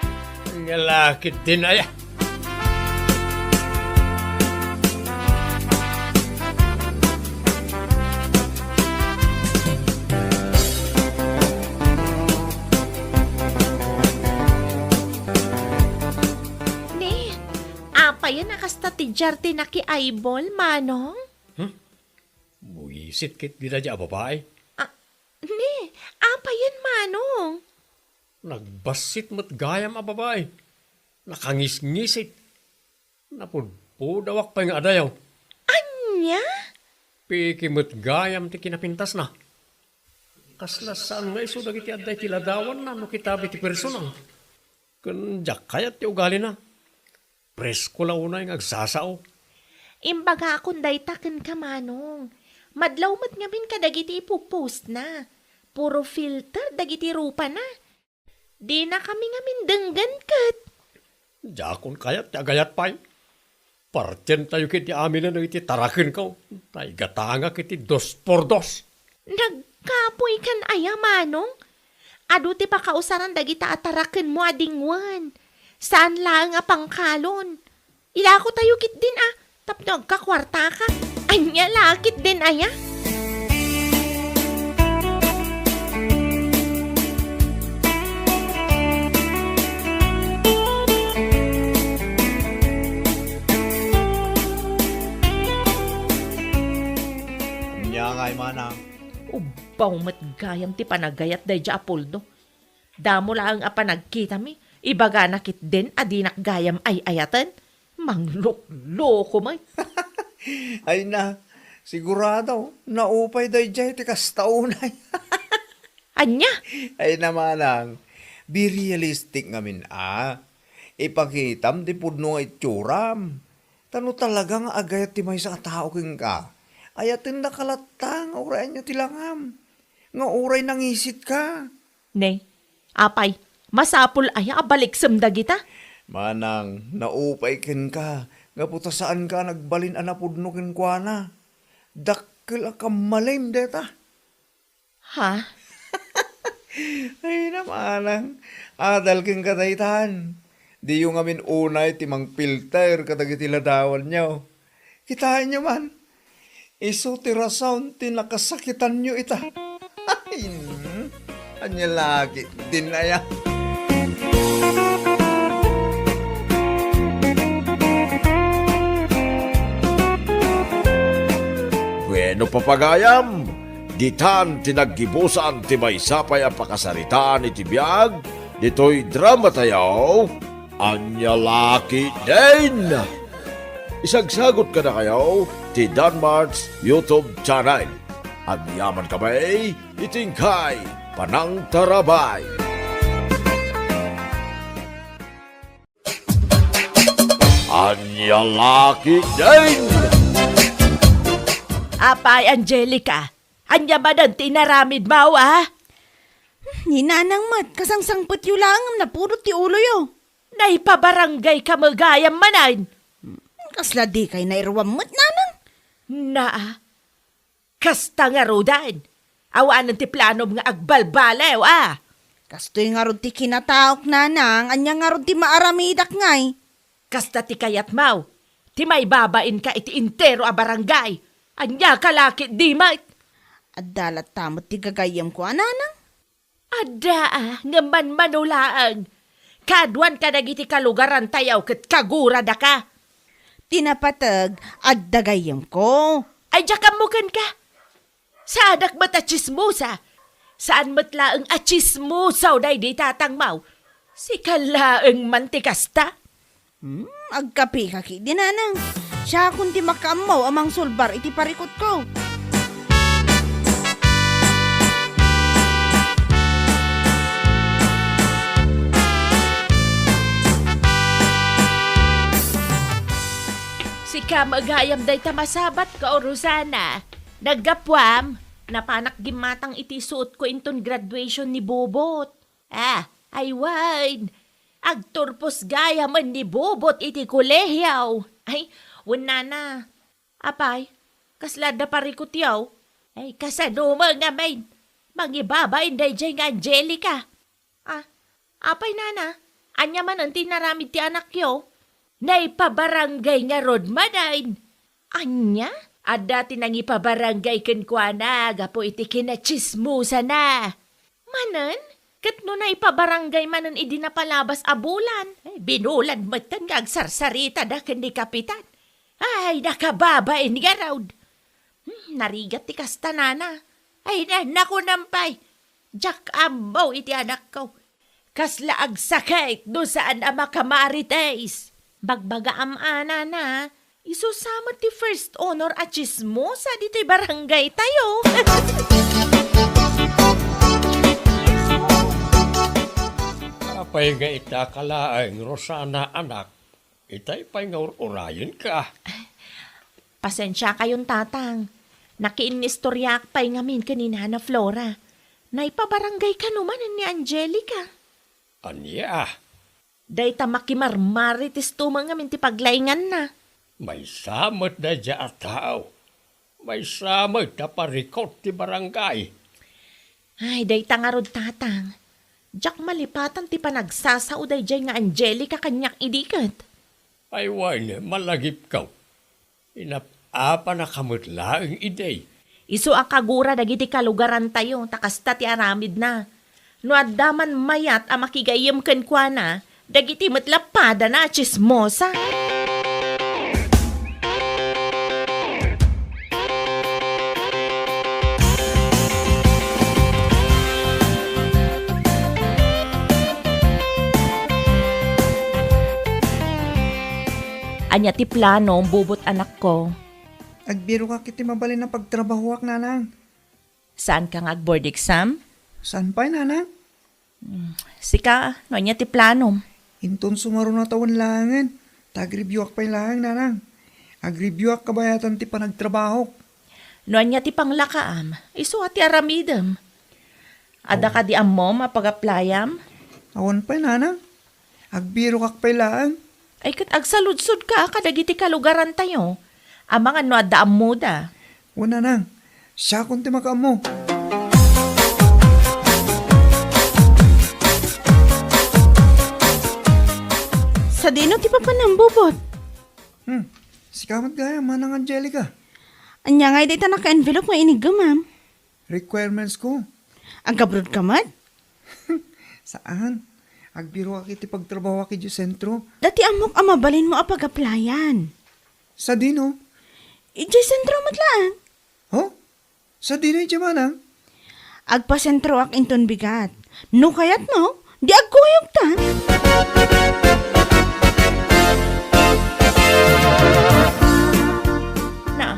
Ania la ketdin aya? Ni, apayen a kasta ti diar ti naki-eyeball, Manong? Hmm? Buisit ketdi daydiay a babai. Ah, ni, apayen, Manong? Nagbassit met gayam a babai. Nakangisngisit. Napudpudawak pay nga adayo. Ania? Peke met gayam ti kinapintasna. Kasla saan nga isu dagiti adda iti ladawanna no kitam iti personal. Ken diak kayat ti ugalina. Presko la unay nga agsasao. Imbagakon dayta kenka, Manong. Madlaw met ngamin kadagiti ipu-postna. Puro filter dagiti rupana. Dinakami ngamin denggen ket. Diakon kayat ti agayat pay. Partientayo ketdi aminen dagiti tarakenko. Ta igatangak iti dos por dos. Nagkapoykan aya, Manong? Adu ti pakausaran dagita a tarakenmo a dingwen. Saan laeng a pangkalon. Ilakotayo ketdin a, tapno agkakuartaka. Ania la ketdin aya? Ania ngay, manang? Ubbaw met gayam ti panagayat daydiay a puldo. Damo laeng a panagkitami, ibagana ketdin a dinak gayam ay-ayaten. Manglukloko met. Ay na, sigurado, naupay daydiay ti kasta unay. Ania? Ay na, manang, be realistic ngamin a. Ipakitam ti pudno nga itsuram. Ta no talaga nga agayat ti maysa a tao kenka, ayatennaka latta nga uray ania ti langam, nga uray nangisitka. Ne, apay, masapul aya a baliksem dagita? Manang, naupay kenka, gapu ta saanka a nagbalin a napudno kenkuana. Dakkel a kammalem dayta. Ha? Ay, na, manang, adal kenka daytan. Diyo ngamin unay ti mangpilter kadagiti ladawanyo. Kitaenyo man, isu ti rason ti nakasakitanyo ita. Ay, ania la ketdin aya? Bueno, papagayam, ditan ti naggibusan ti maysa pay a pakasaritaan iti biag ditoy dramatayo, Ania la ketdin? Isagsagut kadakayo ti Danmart's YouTube channel. Agyaman kami iti inkay panangtarabay. Ania la ketdin? Apay, Angelica, ania manen ti inaramidmo, a? Ni nanang met, kasangsangpetyo laeng ngem napudot ti uloyo. Naipabarangayka met gayam manen. Kasla dikay nairuam met, nanang? Naa, kasta ngaruden. Awanen ti planom nga agbalbaliw, a? Kastoy ngarud ti kinataok, nanang, ania ngarud ti maaramidak ngay? Kasta ti kayatmo, ti maibabainka iti entero a barangay. Ania ka la ketdi met? Adda latta met ti gagayyemko a, nanang. Adda, a, ngem manmano laeng. Kaduan kadagiti kalugarantayo ket kaguradaka. Ti napateg, adda gayyemko. Ay, diak ammo kenka. Saanak met a tsismosa. Saan met laeng a tsismosaw daydi tatangmaw. Sika laeng man ti kasta. Hmm, agkapika ketdi, nanang. Siakon ti makaammo a mangsulbar iti parikutko. Sika met gayam dayta masabatko, Rosana. Naggapuam, napanak gimmatang iti suotko inton graduation ni Bobot. Ah, ay wen. Agturpos gayamen ni Bobot iti kolehio. Ay, wen, nana. Apay, kasla adda parikutyo? Ay, kasano met ngamin? Mangibabain daydiay nga Angelica. Ah, apay, nana? Ania manen ti inaramid ti anakyo? Naipabarangay ngarud manen. Ania? Adda ti nangipabarangay kenkuana gapu iti kinatsismosana. Manen? Ket no naipabarangay manen idi napalabas a bulan, eh, binulan metten nga agsarsaritada ken ni Kapitan. Ay, nakababain ngarud. Hmm, narigat ti kasta, nana. Ay, na, nakunam pay. Diak ammo iti anakko. Kasla agsakit no saan a makamarites. Bagbagaam a, nana, isu sa met ti first honor a tsismosa ditoy barangaytayo. Apay nga ita ka laeng, Rosana, anak? Itay pay nga ur-urayenka. Pasensiakayon, tatang. Nakiinnistoriaak pay ngamin ken ni Nana Flora. Naipabarangay kano manen ni Angelica. Ania? Dayta makimarmaritesto met ngamin ti paglainganna. Maysa met daydiay a tao. Maysa met a parikut ti barangay. Ay, dayta ngarud, tatang. Diak malipatan ti panagsasao daydiay nga Angelica kaniak idi ket. Ay wen, malagipko. Inap-apanaka met laeng idi. Isu a kagura dagiti kalugarantayo, ta kasta ti aramidna. No adda man mayat a makigayyem kenkuana, dagiti met la padana a tsismosa. Ania ti planom, Bubot, anakko? Agbirokak iti mabalin a pagtrabahoak, nanang. Saanka nga ag-board exam? Saan pay, nanang? Hmm, sika, no ania ti planom? Inton sumaruno a tawen laengen, ta agreviewak pay laeng, nanang. Agreviewak kabayatan ti panagtrabahok. No ania ti panglakaam, isu a ti aramidem. Adda kadi ammom a pag-applyam? Awan pay, nanang. Agbirokak pay laeng. Ay, ket agsaludsodka kadagiti kalugarantayo. Amangan no adda ammoda. Wen, nanang. Siakon ti makaammo. Sadino ti papanam, Bubot? Hmm. Sika met gayam, Manang Angelica. Ania ngay dayta naka-envelope nga iniggemam? Requirements ko. Agabroad ka met? Saan. Agbiroak iti pagtrabahoak idiay sentro. Dati ammok a mabalinmo a pag-applyan. Sadino? Idiay sentro met laeng. Ho? Sadino idiay, manang? Agpasentroak inton bigat. No kayatmo, di agkuyogtan. Na,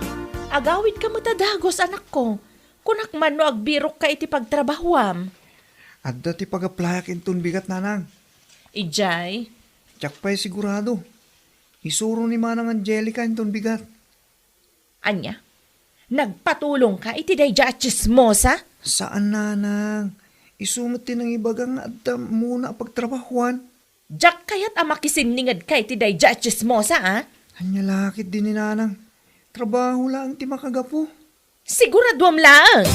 agawidka met a dagus, anakko. Kunak man no agbirokka iti pagtrabahoam. Adda ti pag-applyak inton bigat, nanang. Idiay? Diak pay sigurado. Isuro ni Manang Angelica inton bigat. Ania? Nagpatulongka iti daydiay a tsismosa? Saan, nanang. Isu met ti nangibaga nga adda ammona a pagtrabahoan. Diak kayat a makisinningedka iti daydiay a tsismosa, a? Ania la ketdi ni nanang? Trabaho laeng ti makagapu. Siguraduam laeng!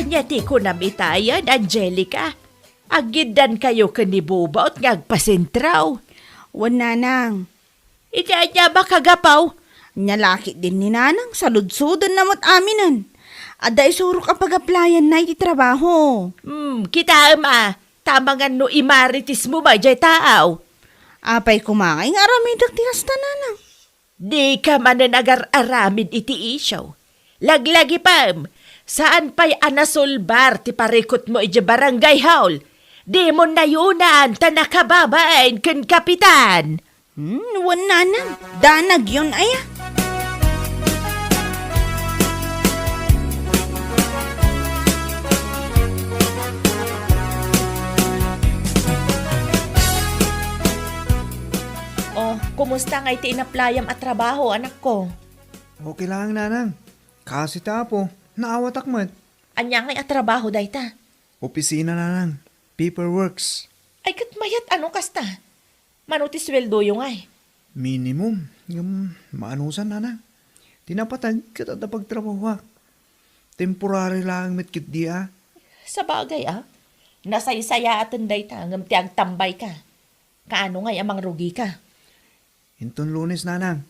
Ania ti kunam itayen, Angelica? Aggiddankayo ken ni Bubot nga agpasentro. Wen, Nanang. Iti ania a makagapu? Ania la ketdin ni Nanang, saludsodenna met aminen. Adda isurok a pag-applyanna iti trabaho. Hmm, kitaem a, ta amangan no imaritismo ba jay taaw? Apay koma ngay nga aramidek ti kasta, Nanang? Dika manen agar-aramid iti isyu. Laglagipem, saan pay a nasolbar ti parikutmo idiay barangay hall. Dimo nayunan ta nakababain ken kapitan. Hmm, wen, Nanang. Danagyon aya. Oh, kumusta ngay ti inaplayam a trabaho, anakko? Okay lang, Nanang. Kaasi ti Apo, naawatak met. Ania ngay a trabaho dayta? Opisina, Nanang. Paperworks. Ay, ket mayat a no kasta. Mano ti sueldoyo ngay? Minimum. Ngem maanusan, Nanang. Ti napateg ket adda pagtrabahoak. Temporary laeng met ketdi a. Sabagay a. Nasaysayaaten dayta ngem ti agtambayka. Kaano ngay a mangrugika? Inton Lunes, Nanang.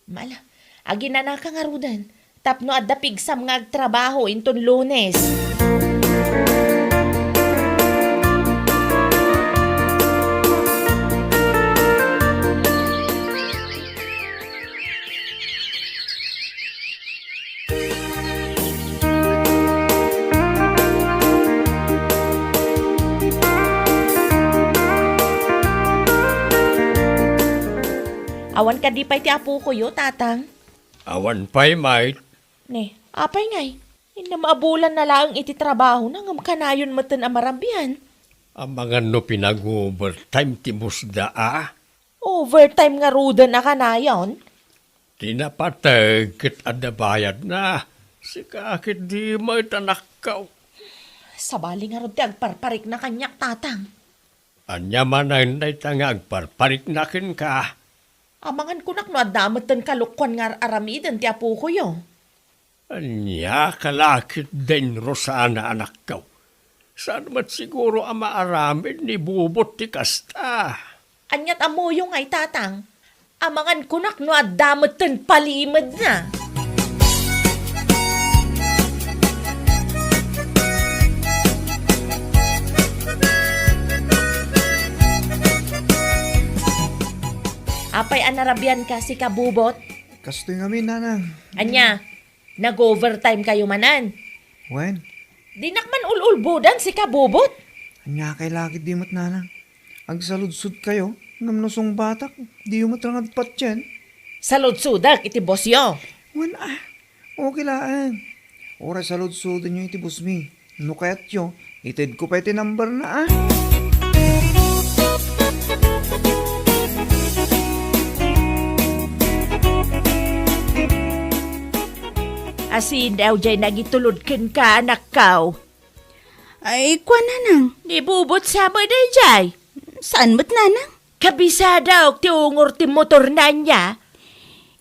Mala, aginanaka ngaruden tapno adda pigsam nga agtrabaho inton Lunes. Awan kadi pay ti apokoyo, Tatang? Awan pay, Mike. Ne, apay ngay? Innem a bulan na laeng iti trabahona ngem kanayon metten a marabian. Amangan no pinag-overtime ti musda a? Overtime ngaruden a kanayon? Ti napateg ket adda bayadna. Sika ket di met, anakko. Sabali ngarud ti agparparikna kaniak, Tatang. Ania manen dayta nga agparparikna kenka? Amangan kunak no adda metten kalukkuan nga ar-aramiden ti apokoyo. Ania ka la ketdin, Rosana, anakko? Saan met siguro a maaramid ni Bubot ti kasta? Aniat ammoyo ngay, Tatang? Amangan kunak no adda metten palimedna. Apay a narabianka, sika Bubot? Kastoy ngamin, Nanang. Ania? Nag-overtime kayo manen? Wen. Dinak man ul-ulbodan, sika Bubot. Ania kay lakit di met, Nanang? Agsaludsod kayo, ngem no sungbatak, diyo met rangad patien. Saludsodak iti bossyo. Wen a, okay laeng. Uray saludsodenyo iti bossmi. No kayatyo, itedko pay ti numberna a. Asin daw jay nagitulod kenka, anakko? Ay, kua, Nanang. Ni Bubot sa met dayjay? Saan met, Nanang? Kabisadak ti ungor ti motorna ania?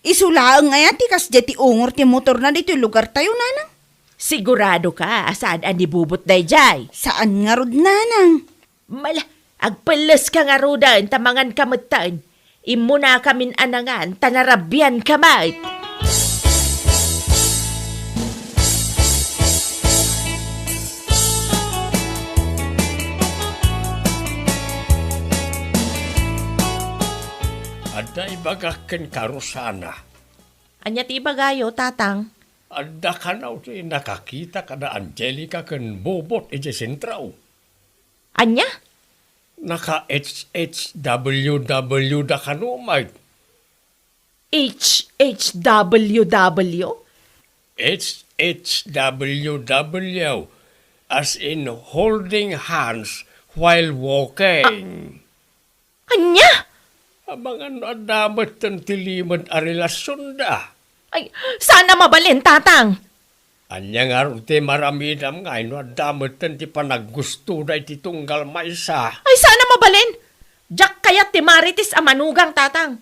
Isu laeng aya ti kasdiay ti ungor ti motorna ditoy lugartayo, Nanang? Siguradoka a saan a ni Bubot dayjay? Saan ngarud, Nanang. Mala, agpelleska ngaruden ta manganka metten. Immunakamin a nangan ta narabianka met. Adda ibagak kenka, Rosana. Ania ti ibagayo, Tatang? Adda kano ti nakakita kada Angelica ken Bubot idiay sentro. Ania? Naka-H H W W da kano met. H H W W? H H W W, as in holding hands while walking. Ania? Amangan no adda metten ti limed a relasionda. Ay, saan a mabalin, Tatang? Ania ngarud ti maramidam nga no adda metten ti panaggustoda iti tunggal maysa? Ay, saan a mabalin? Diak kayat ti Marites a manugang, Tatang.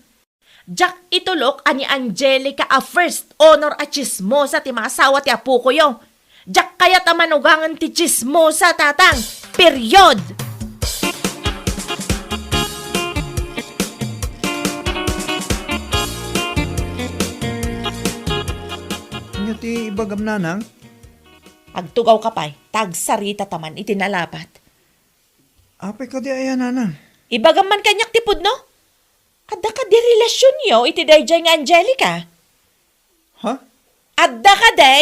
Diak itulok a ni Angelica a first honor a chismosa ti maasawa ti apokoyo. Diak kayat a manugangen ti chismosa, Tatang. Period! ti ibagam, nanang? Agtugawka pay, ta agsaritata man iti nalapat. Apay kadi aya, nanang? Ibagam man kaniak ti pudno? Adda kadi relasionyo iti daydiay nga Angelica? Ha? Adda kadi?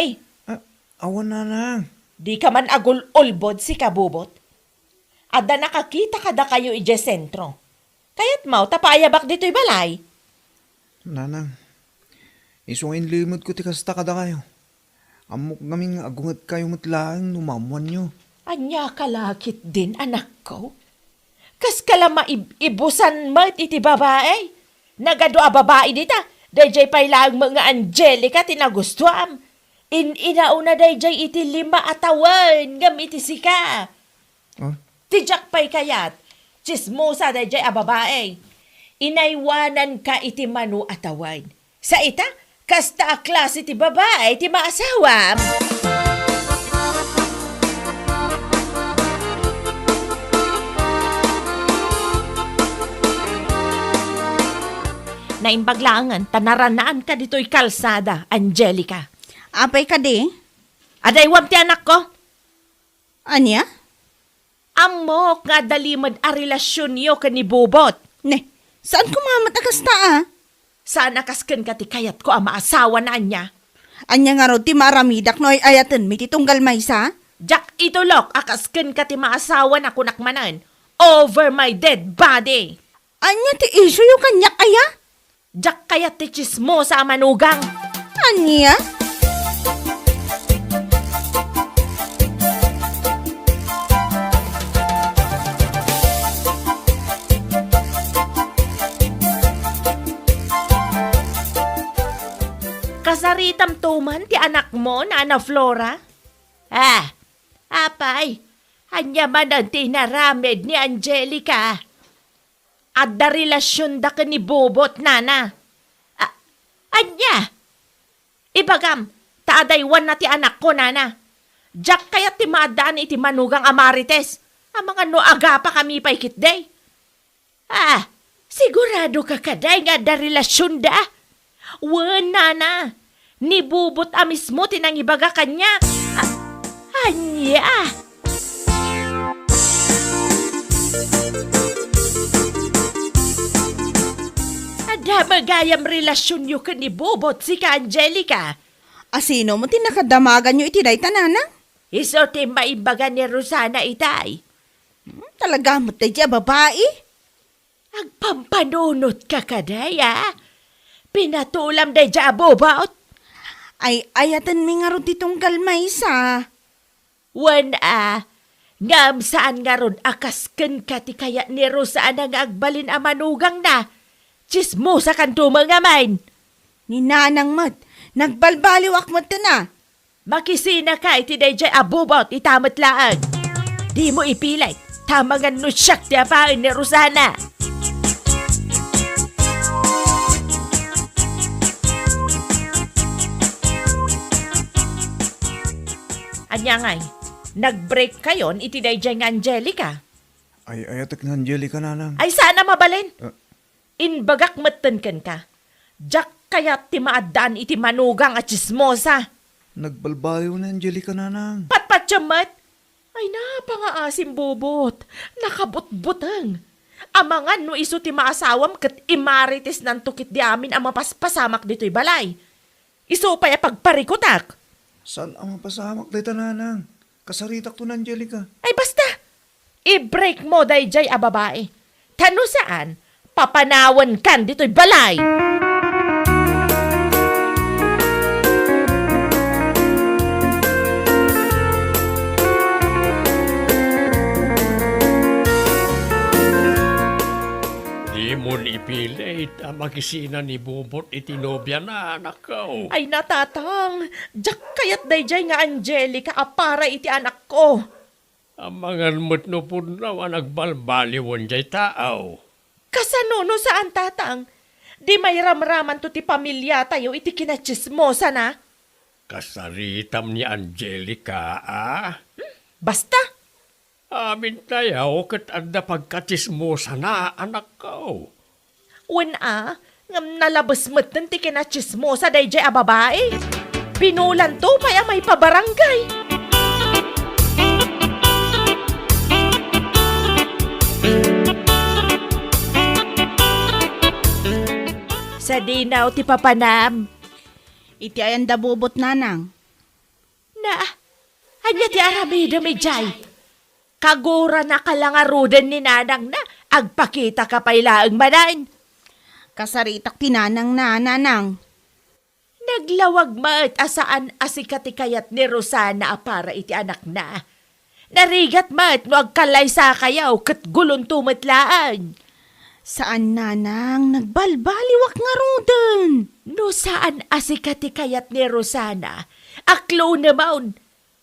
Ah, awan, nanang. Dika man agul-ulbod, sika, Bobot. Adda nakakita kadakayo idiay sentro. Kayatmo ta paayabak ditoy balay? Nanang, isu nga inlimedko ti kasta kadakayo. Ammok ngamin nga agungetkayo met laeng no maammoanyo. Ania ka la ketdin, anakko? Kaska la maib-ibusan met iti babai? Nagadu a babai dita, daydiay pay laeng met nga Angelica ti nagustuam. In-inauna daydiay iti lima a tawen ngem iti sika. Ah? Ti diak pay kayat, tsismosa daydiay a babai. Inaywananka iti mano a tawen. Sa ita, kasta a klase ti babai ti maasawam. Naimbag laengen ta naranaanka ditoy kalsada, Angelica. Apay kadi? Adaywam ti anakko. Ania? Ammok nga adda limed a relasionyo ken ni Bobot. Ne, saan koma met a kasta, a? Saan a kas kenka ti kayatko a maasawana, ania? Ania ngarud ti maaramidak no ay-ayatenmi ti tunggal maysa? Diak itulok a kas kenka ti maasawana, kunak manen. Over my dead body! Ania ti isuyo kaniak, aya? Diak kayat ti tsismosa a manugang. Ania? Kasaritam to man ti anakmo, Nana Flora? Ah, apay, ania manen ti inaramid ni Angelica? Adda relasionda ken ni Bobot, nana. A-, ania? Ibagam, ta adaywanna ti anakko, nana. Diak kayat ti maaddaan iti manugang a Marites. Amangan no agapakami pay ketdi. Ah, sigurado ka kadi nga adda relasionda? Wen, nana, ni Bobot a mismo ti nangibaga kaniak. A-, ania? Adda met gayam relasionyo ken ni Bobot, sika, Angelica. A sino met ti nakadamaganyo iti dayta, nana? Isu ti maimbaga ni Rosana itay. Hmm, talaga met daydiay a babai? Agpampanunotka kadi, a? Pinatulam daydiay a Bobot? Ay-ayatenmi ngarud ti tunggal maysa. Wen a, ngem saan ngarud a kas kenka ti kayat ni Rosana nga agbalin a manugangna? Tsismosakanto met ngamin. Ni nanang met, nagbalbaliwak met ken a. Makisinaka iti daydiay a Bobot ita met laeng. Dimo ipilit, ta amangan no siak ti apaen ni Rosana. Ania ngay, nag-break kayon iti daydiay nga Angelica? Ay-ayatek ni Angelica, nanang. Ay, saan a mabalin? Ah. Imbagak metten kenka, diak kayat ti maaddaan iti manugang a tsismosa. Nagbalbaliw ni Angelica, nanang. Patpatiem met? Ay, napangaasim, Bobot. Nakabutbuteng. Amangan no isu ti maasawam ket imaritisnanto ketdi amin a mapaspasamak ditoy balay. Isu pay a pagparikutak. Saan a mapasamak dayta, nanang? Kasaritakto ni Angelica. Ay, basta! I-break mo daydiay a babai. Ta no saan, papanawenkan ditoy balay. Dimon ipilit a makisina ni Bobot iti nobiana, anakko. Ay, natatang, diak kayat daydiay nga Angelica a para iti anakko. Amangan met no pudno a nagbalbaliwen diay tao. Kasano no saan, tatang? Di mairamramanto ti pamiliatayo iti kinatsismosana. Kasaritam ni Angelica, a? Hmm, basta. Amintayo ket adda pagkatsismosana, anakko. Wen a, ngem nalabes metten ti kinatsismosa daydiay a babai. Pinulanto pay a maipabarangay. Sadino ti papanam? Iti ayan da Bobot, nanang. Na, ania ti aramidem idiay? Kaguranaka la ngaruden ni nanangna, agpakitaka pay laeng manen. Kasaritak ti nanangna, nanang. Naglawag met a saan a sika ti kayat ni Rosana a para iti anakna. Narigat met no agkallaysakayo ket gulonto met laeng. Saan, nanang, nagbalbaliwak ngaruden. No saan a sika ti kayat ni Rosana, aklonemon.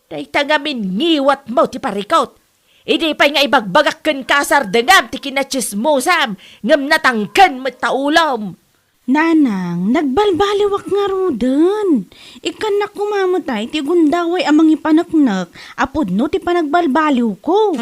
Dayta ngamin ngiwatmo ti parikut. Idi pay nga ibagbagak kenka a sardengam ti kinatsismosam, ngem natangken met ta ulom. Nanang, nagbalbaliwak ngaruden. Ikkannak koma met ay ti gundaway a mangipaneknek a pudno ti panagbalbaliwko.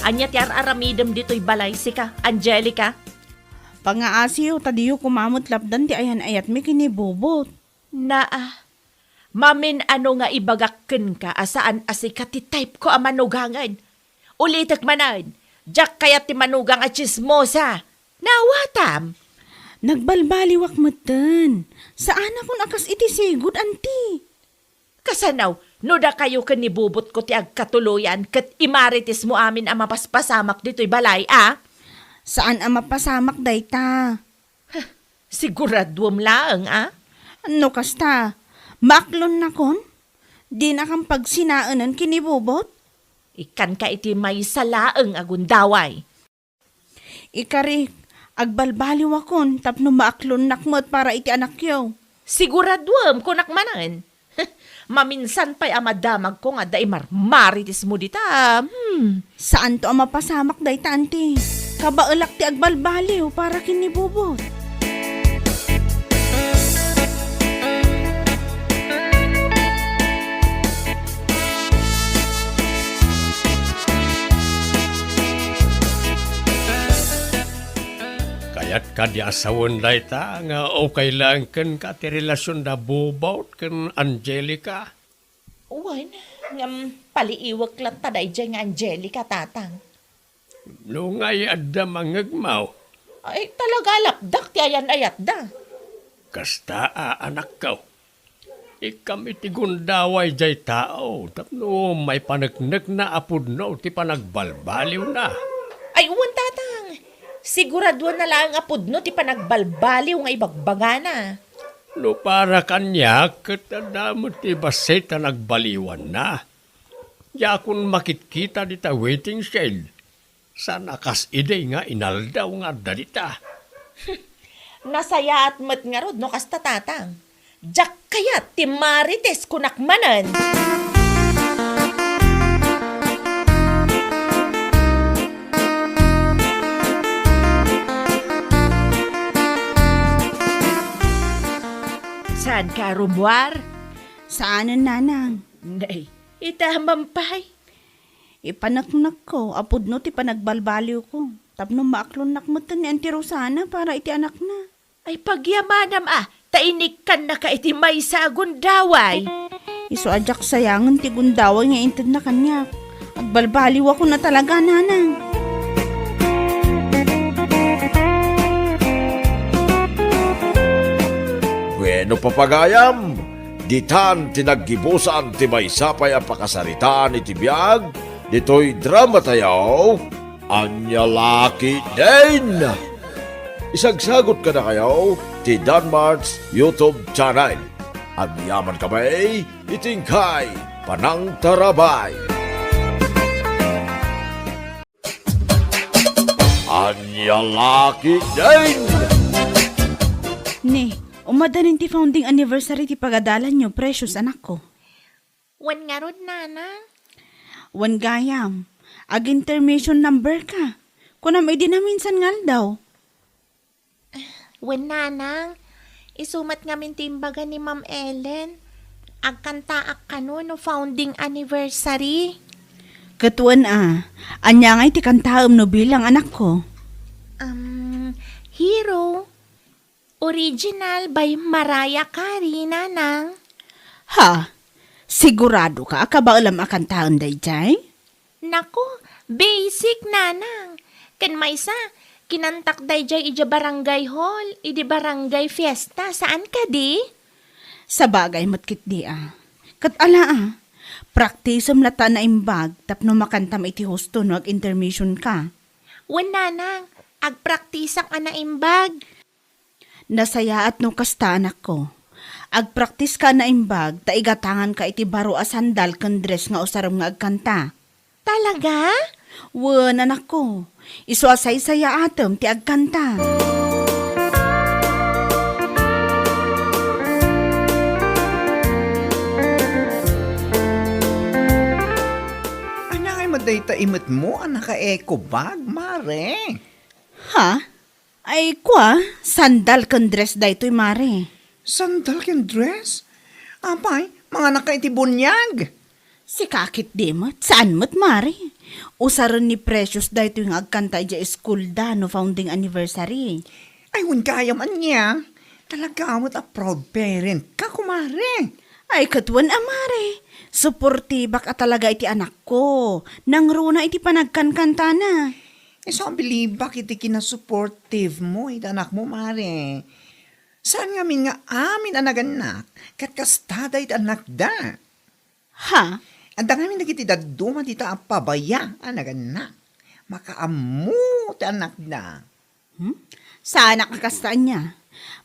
Ania ti ar-aramidem ditoy balay, sika, Angelica? Pangaasiyo, ta diyo koma met lapdan ti ayan-ayatmi ken ni Bobot. Naa, mamin-ano nga ibagak kenka a saan a sika ti type ko a manugangen. Ulitek manen, diak kayat ti manugang a tsismosa. Naawatam? Nagbalbaliwak metten. Saanakon a kas iti sigud, anti. Kasano, no dakayo ken ni Bobotko ti agkatuloyan ket imaritismo amin a mapaspasamak ditoy balay, a? Saan a mapasamak dayta. Huh, siguraduem laeng, a? No kasta, maaklonnakon? Dinakam pagsinaenen ken ni Bobot? Ikkanka iti maysa laeng a gundaway. Ikarik, agbalbaliwakon tapno maaklonnak met para iti anakyo. Siguraduem, kunak manen. Maminsan pay a madamagko nga adda imarmaritismo dita. Hmm. Saanto a mapasamak dayta, anti. Kabaelak ti agbalbaliw para ken ni Bobot. Kayat kadi a sawen dayta nga ukay laeng kenka ti relasion da Bobot ken Angelica? Wen, ngem paliiwek latta daydiay nga Angelica, Tatang. No ngay adda mangngegmo. Ay, talaga lapdak ti ayan-ayatda. Kasta a, anakko. Ikkam iti gundaway diay tao tapno maipaneknekna a pudno ti panagbalbaliwna. Ay, wen, Tatang. Siguraduenna laeng a pudno ti panagbalbaliw nga ibagbagana. No para kaniak, ket adda met ti bassit a nagbaliwanna. Diakon makitkita dita waiting shed. Saan a kas idi nga inaldaw nga adda dita. Nasayaat met ngarud no kasta, Tatang. Diak kayat ti marites, kunak manen. Saanka a rummuar? Saanen, Nanang. Nay, ita mampay. Ipaneknekko a pudno ti panagbalbaliwko tapno maaklonnak metten ni Auntie Rosana para iti anakna. Ay, pagyamanam a, ta inikkannaka iti maysa a gundaway. Isu a diak sayangen ti gundaway nga intedna kaniak. Agbalbaliwakon a talaga, Nanang. Bueno, papagayam, ditan ti naggibusan ti maysa pay a pakasaritaan iti biag ditoy dramatayo, Ania La Ketdin. Isagsagut kadakayo ti Danmart's YouTube channel. Agyamankami iti inkay panangtarabay. Ania La Ketdin! Ne, umadanin ti founding anniversary ti pagadalanyo, precious anakko. Wen ngarud, Nanang? Wen gayam, ag-intermission number ka. Kunam idi naminsan nga aldaw. Wen, Nanang, Isu met ngamin ti imbaga ni Ma'am Ellen. Agkantaak kano no founding anniversary. Ket wen a, ania ngay ti kantaem no bilang, anakko? Um, Hero, original by Mariah Carey, nanang. Ha? Sigurado ka a kabaelam a kantaen daydiay? Naku, basic, nanang. Ken maysa, kinantak daydiay idiay barangay hall, idi barangay fiesta, saan kadi? Sabagay met ketdi a. Ket ala a, praktisem latta a naimbag tapno makantam iti husto no ag-intermission ka. Wen, nanang, agpraktisak a naimbag. Nasayaat no kasta, anakko. Agpraktiska a naimbag ta igatanganka iti baro a sandal ken dress nga usarem nga agkanta. Talaga? Wen, anakko. Isu a saysayaatem ti agkanta. Ania ngay met dayta imetmo a naka-eco bag, Mare? Ha? Ay, kua, sandal ken dress daytoy, Mare. Sandal ken dress? Apay, manganakka iti buniag? Sika ketdi met, saan met, Mare. Usaren ni Precious daytoy nga agkanta idiay school da no founding anniversary. Ay, wen gayam ania. Talaga met a proud parent ka, kumare. Ay, ket wen a, Mare. Suportibak a talaga iti anakko. Nangruna iti panagkankantana. Isu a bilibak iti kinasupportive mo iti anakmo, Mare. Saan ngamin nga amin a nagannak, ket kasta dayta annakda. Ha? Adda ngamin dagiti dadduma dita a pabaya a nagannak. Makaammo ti annakda. Hmm? Saanak a kasta ania.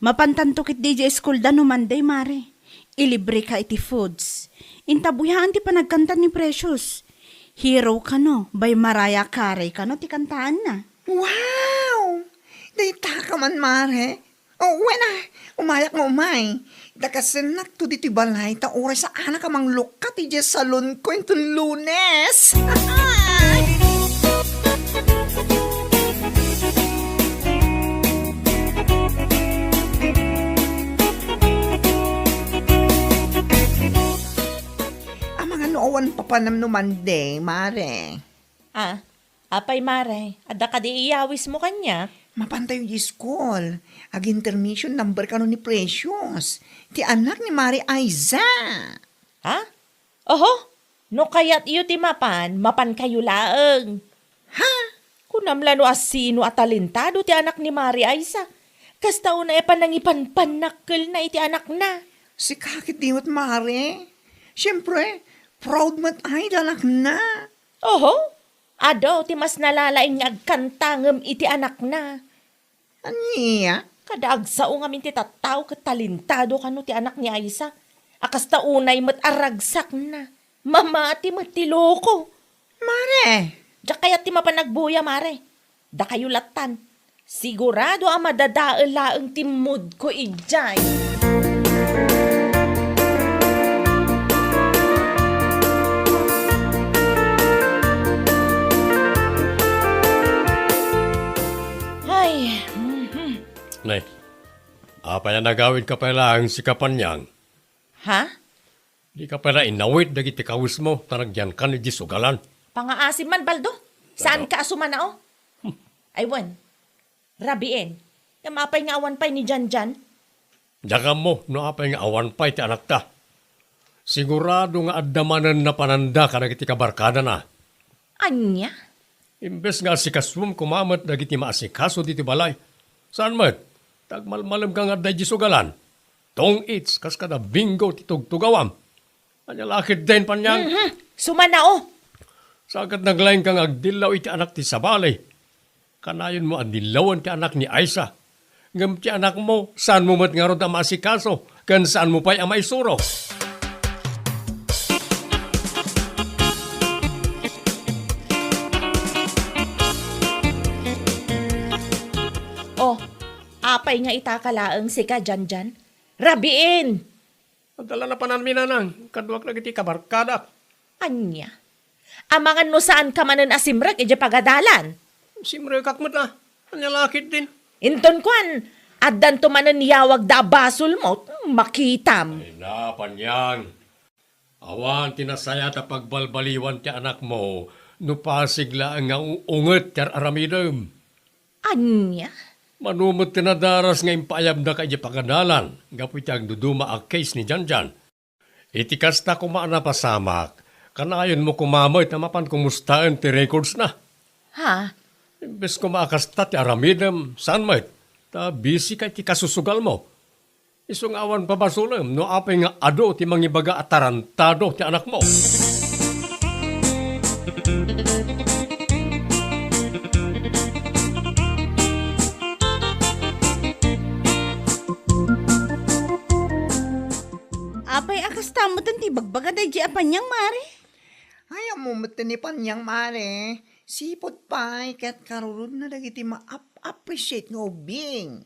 Mapantanto ketdi idiay school da no Monday, Mare. Ilibreka iti foods. Intabuyaen ti panagkanta ni Precious. Hero kano, by Mariah Carey kano ti kantaenna. Wow! Dayta ka man, Mare. Oh, wen a, umayak nga umay. Dakasennak to ditoy balay ta uray saanak a manglukkat idiay salonko inton Lunes. Amangan no awan papanam no Monday, Mare. Ah, apay, Mare, adda kadi iyawismo kaniak? Mapantayo idiay school. Ag-intermission number kano ni Precious, ti anak ni Mare Aiza. Ha? Oho, no kayatyo ti mapan, mapankayo laeng. Ha? Kunam la no asino a talentado ti anak ni Mare Aiza. Kasta unay a panangipanpannakkelna iti anakna. Sika ketdi met, Mare. Siempre, proud met ay ti anakna. Oho, adu ti mas nalalaing nga agkanta ngem iti anakna. Ania? Kada agsao ngamin ti tattao ket talentado kano ti anak ni Aiza. A kasta unay met a ragsakna. Mamati met ti loko. Mare! Diak kayat ti mapan agbuya, Mare. Dakayo lattan. Sigurado a madadael laeng ti moodko idiay. Ay, mhm. Nay, apay a nagawidka pay laeng sika, Panyang? Ha? Dika pay la inawit dagiti kawismo ta nagyankan idiay sugalan. Pangaasim man, Baldo. Saanka a sumanao? Hmm. Ay, wen. Rabiin. Ngem apay nga awan pay ni Janjan? Diak ammo no apay nga awan pay ti anakta. Sigurado nga adda manen napananda kadagiti kabarkadana. Ania? Imbes nga asikasuem koma met dagiti maasikaso ditoy balay. Saan met, ta agmalmalemka nga adda idiay sugalan. Tong-its kas kada Bingo ti tugtugawam. Ania la ketdin, Panyang? Mhm. Sumanao. Sa ket naglaingka nga agdillaw iti anak ti sabali. Kanayonmo a dillawen ti anak ni Aiza. Ngem ti anakmo, saanmo met ngarud a maasikaso, ken saanmo pay a maisuro. Oh, apay nga itaka laeng sika, Janjan? Rabiin! Adda la napananmi, nanang, kaduak dagiti kabarkadak. Ania? Amangan no saanka manen a simrek idiay pagadalan? Simrekak met a. Ania la ketdin? Inton kuan, Addanto manen yawagda a basolmo, makitam. Ay na, Panyang. Awan ti nasayaat a pagbalbaliwan ti anakmo no pasig laeng nga u-, unget ti ar-aramidem. Ania? Mano met ti nadaras nga impaayabnaka idiay pagadalan gapu iti agduduma a case ni Janjan. Iti kasta koma a napasamak, kanayonmo koma met a mapan kumustaen ti records na. Ha? Imbes koma a kasta ti aramidem, saan met? Ta busy ka iti kasusugalmo. Isu nga awan pabasolem no apay nga adu ti mangibaga a tarantado ti anakmo. Apay a kasta metten ti bagbaga daydi a Panyang, Mare? Ay, ammo metten ni Panyang, Mare. Sipud pay ket karurudna dagiti ma-ap-, appreciate nga ubing.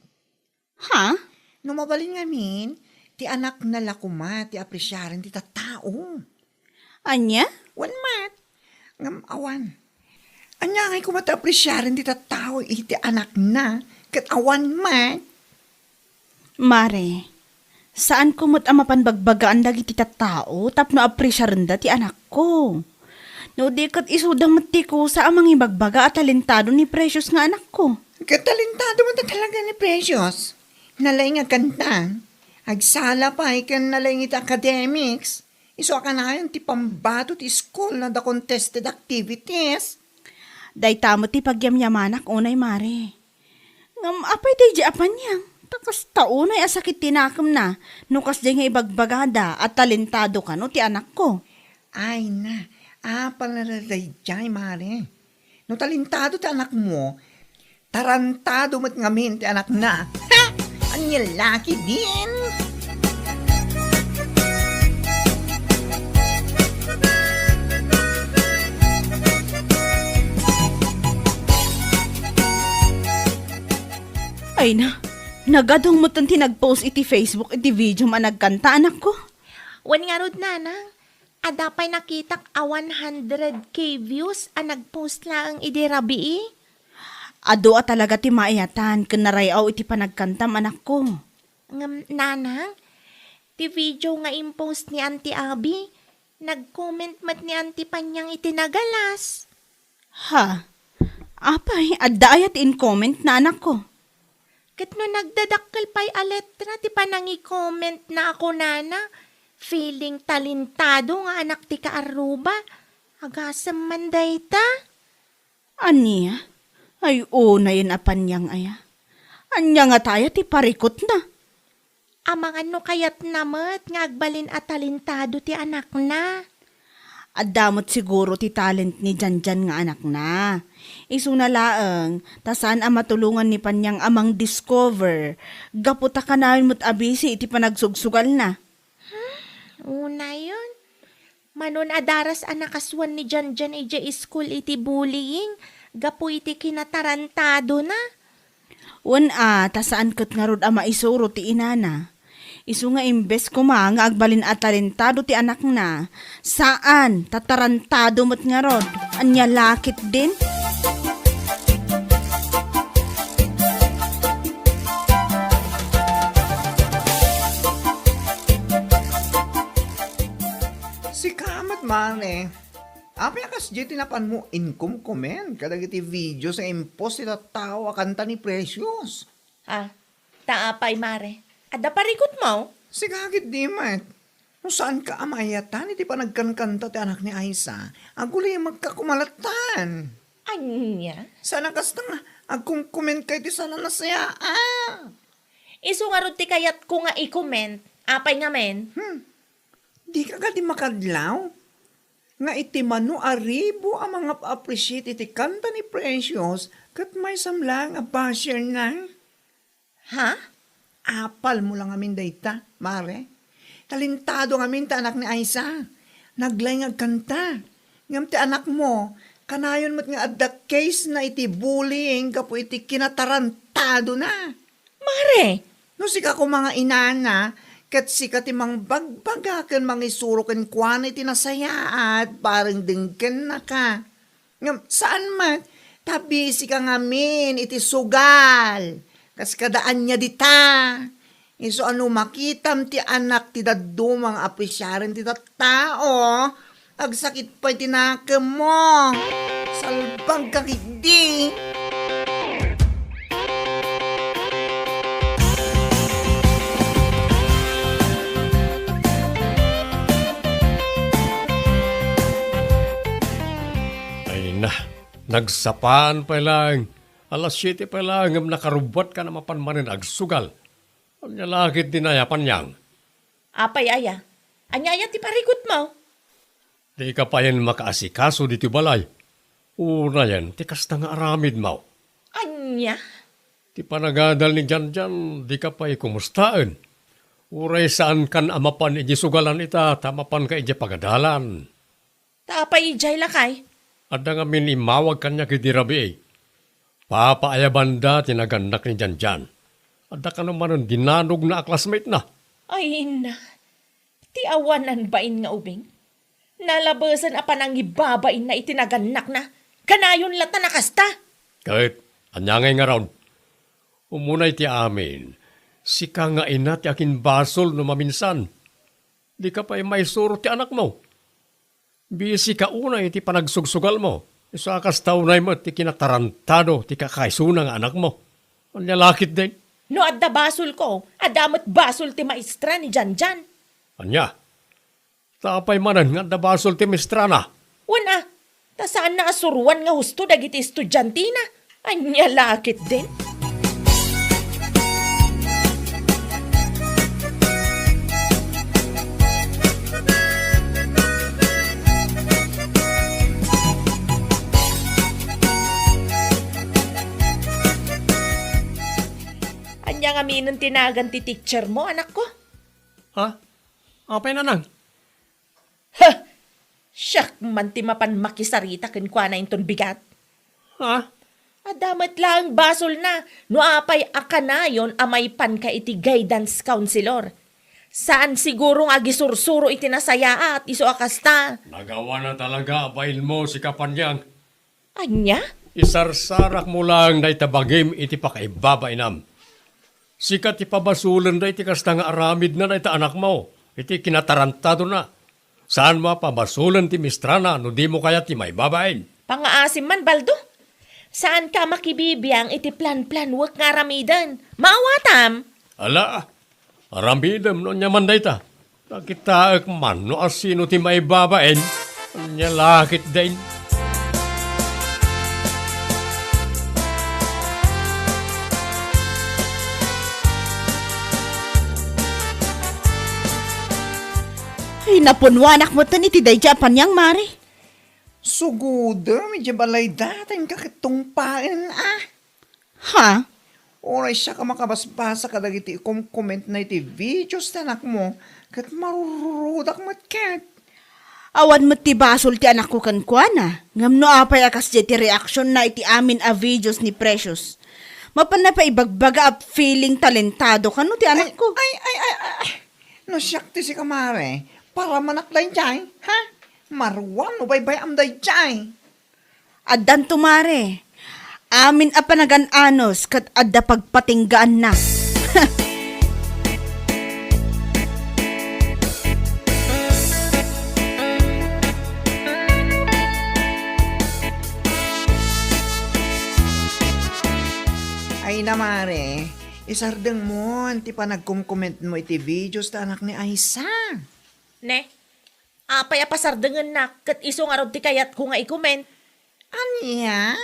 Ha? No mabalin ngamin, ti anakna la koma ti apresiaren ti tattao. Ania? Wen met. Ngem awan. Ania ngay koma ti apresiaren ti tattao iti anakna ket awan met? Mare, saanko met a mapan bagbagaan dagiti tattao tapno apresiarenda ti anakko. No di ket isuda met ti kusa a mangibagbaga a talentado ni Precious nga anakko. Ket talentado met talaga ni Precious. Nalaing nga kanta. Agsala pay ken nalaing iti academics. Isu a kanayon ti pambato ti school no adda contested activities. Dayta met ti pagyamyamanak unay, Mare. Ngem apay daydi a Panyang? Ta kasta unay a sakit ti nakemna no kasdiay nga ibagbagada a talentado kano ti anakko. Ay na, apay la daydiay, Mare? No talentado ti anakmo, tarantado met ngamin ti anakna. Ha? Ania la ketdin? Ay na, nagadong metten ti nag-post iti Facebook iti video a nagkanta, anakko. Wen ngarud, nanang, adda pay nakitak a one hundred K views a nag-post laeng idi rabii. Adu a talaga ti maayatan ken naray-aw iti panagkantam, anakko. Ngem, nanang, ti video nga impost ni Auntie Abby, nag-comment met ni Auntie Panyang iti nagalas. Ha? Apay, adda aya ti in-comment na, anakko? Ket no nagdadakkel pay a letra ti panangi-comment na a kunana, feeling talentado nga anak ti kaarruba, agasem man dayta. Ania? Ay, unayen a Panyang aya. Ania ngata aya ti parikutna? Amangan no kayatna met nga agbalin a talentado ti anakna. Adda met siguro ti talent ni Janjan nga anakna. Isuna laeng, ta saan a matulongan ni Panyang a mangdiscover, gapu ta kanayon met a busy iti panagsugsugalna. Hmm, unayen. Manon a daras a nakasuan ni Janjan idiay school iti bullying gapu iti kinatarantadona. Wen a, ta saan ket ngarud a maisuro ti inana. Isu nga imbes koma nga agbalin a talentado ti anakna, saan, ta tarantado met ngarud. Ania la ketdin? Sika met, Mare. Apay a kasdiay ti napanmo inkomkomen kadagiti videos nga impost ti tattao a kanta ni Precious? Ah, ta apay, Mare? Adda parikutmo? Sika ketdi met. No saanka a maayatan iti panagkankanta ti anak ni Aisa, agulimekka koma lattan. Ania? Saan a kasta nga agkomkomenka iti saan a nasayaat. Isu ngarud ti kayatko nga i-comment. Apay ngamin? Hmm. Dika kadi makadlaw nga iti mano a ribu a mangap-appreciate iti kanta ni Precious ket maysam laeng a basherna? Ha? Apalmo la ngamin dayta, Mare. Talentado ngamin ti anak ni Aisa. Naglaing nga agkanta. Ngem ti anakmo, kanayon met nga adda case na iti bullying gapu iti kinatarantadona. Mare! No sika koma nga inana, ket sika ti mangbagbaga ken mangisuro kenkuana iti nasayaat, bareng denggennaka. Ngem saan met, ta busy ka ngamin iti sugal. Kas kada ania dita? Isu a no makitam ti anak ti dadduma nga apisiaren ti tattao, agsakit pay ti nakemmo. Salbagka ketdi. Ay na, nagsapaan pay laeng. Alas siete pay laeng ngem nakarubbuatkan a mapan manen agsugal. Ania la ketdin aya, Paniang? Apay aya? Ania aya ti parikutmo? Dika payen makaasikaso ditoy balay. Unayen ti kasta nga aramidmo. Ania? Ti panagadal ni Janjan, dika pay kumustaen. Uray saankan a mapan idiay sugalan ita ta mapanka idiay pagadalan. Ta apay idiay, lakay? Adda ngamin immawag kaniak idi rabii. Papaayabanda ti nagannak ni Janjan. Adda kano manen dinanogna a classmate-na. Ay, inna. Ti awanan bain nga ubing. Nalabesen a panangibabainna iti nagannakna. Kanayon latta a kasta. Ket, ania ngay ngarud? Umuna iti amin, sika nga ina ti aginbasol no maminsan. Dika pay maisuro ti anakmo. Bisika unay iti panagsugsugalmo. Isu a kasta unay met ti kinatarantado ti kakaisuna nga anakmo. Ania la ketdin? No adda basolko, adda met basol ti maestra ni Janjan. Ania? Ta apay manen nga adda basol ti maestrana? Wen a, ta saanna a suroan nga husto dagiti estudiantina. Ania la ketdin? Ania ngamin ti nagan ti teachermo, anakko? Ha? Apay, nanang? Huh! Siak man ti mapan makisarita kenkuana inton bigat. Ha? Adda met laeng basolna no apay a kanayon a maipanka iti guidance counselor. Saan siguro nga agisursuro iti nasayaat, isu a kasta. Nagawana talaga a bainmo, sika Paniang. Ania? Isarsarakmo laeng dayta bagim iti pakaibabainam. Sika ti pabasolenda iti kasta nga aramidna dayta anakmo, iti kinatarantadona. Saanmo a pabasolen ti maestrana no dimo kayat ti maibabain. Pangaasim man, Baldo. Saanka a makibibiang iti planplanwek nga aramiden. Maawatam. Ala, aramidem no ania man dayta. Nakitaek man no asino ti maibabain. Ania la ketdin? Ay, napunwanak metten iti daydiay a Paniang, Mare. Sugodem idiay balayda, ta inka ket tungpaen, a. Ha? Uray siak a makabasbasa kadagiti ikomkomentna iti videos ti anakmo, ket marururodak met ket. Awan met ti basol ti anakko kenkuana, ngem no apay a kasdiay ti reaksionna iti amin a videos ni Precious, mapanna pay ibagbaga a feeling talentado kano ti anakko. Ay, ay, ay, ay, ay. No siak ti sika, Mare, paramanak daydiay, ha? Maruam no baybay-am daydiay. Addanto, Mare. Amin a panagan-anos ket adda pagpatinggaanna. Ay na, Mare, isardengmon ti panagkomkomentmo iti videos ta anak ni Aisa. Ne, apay a pasardengennak ket isu ngarud ti kayatko nga i-comment? Ania?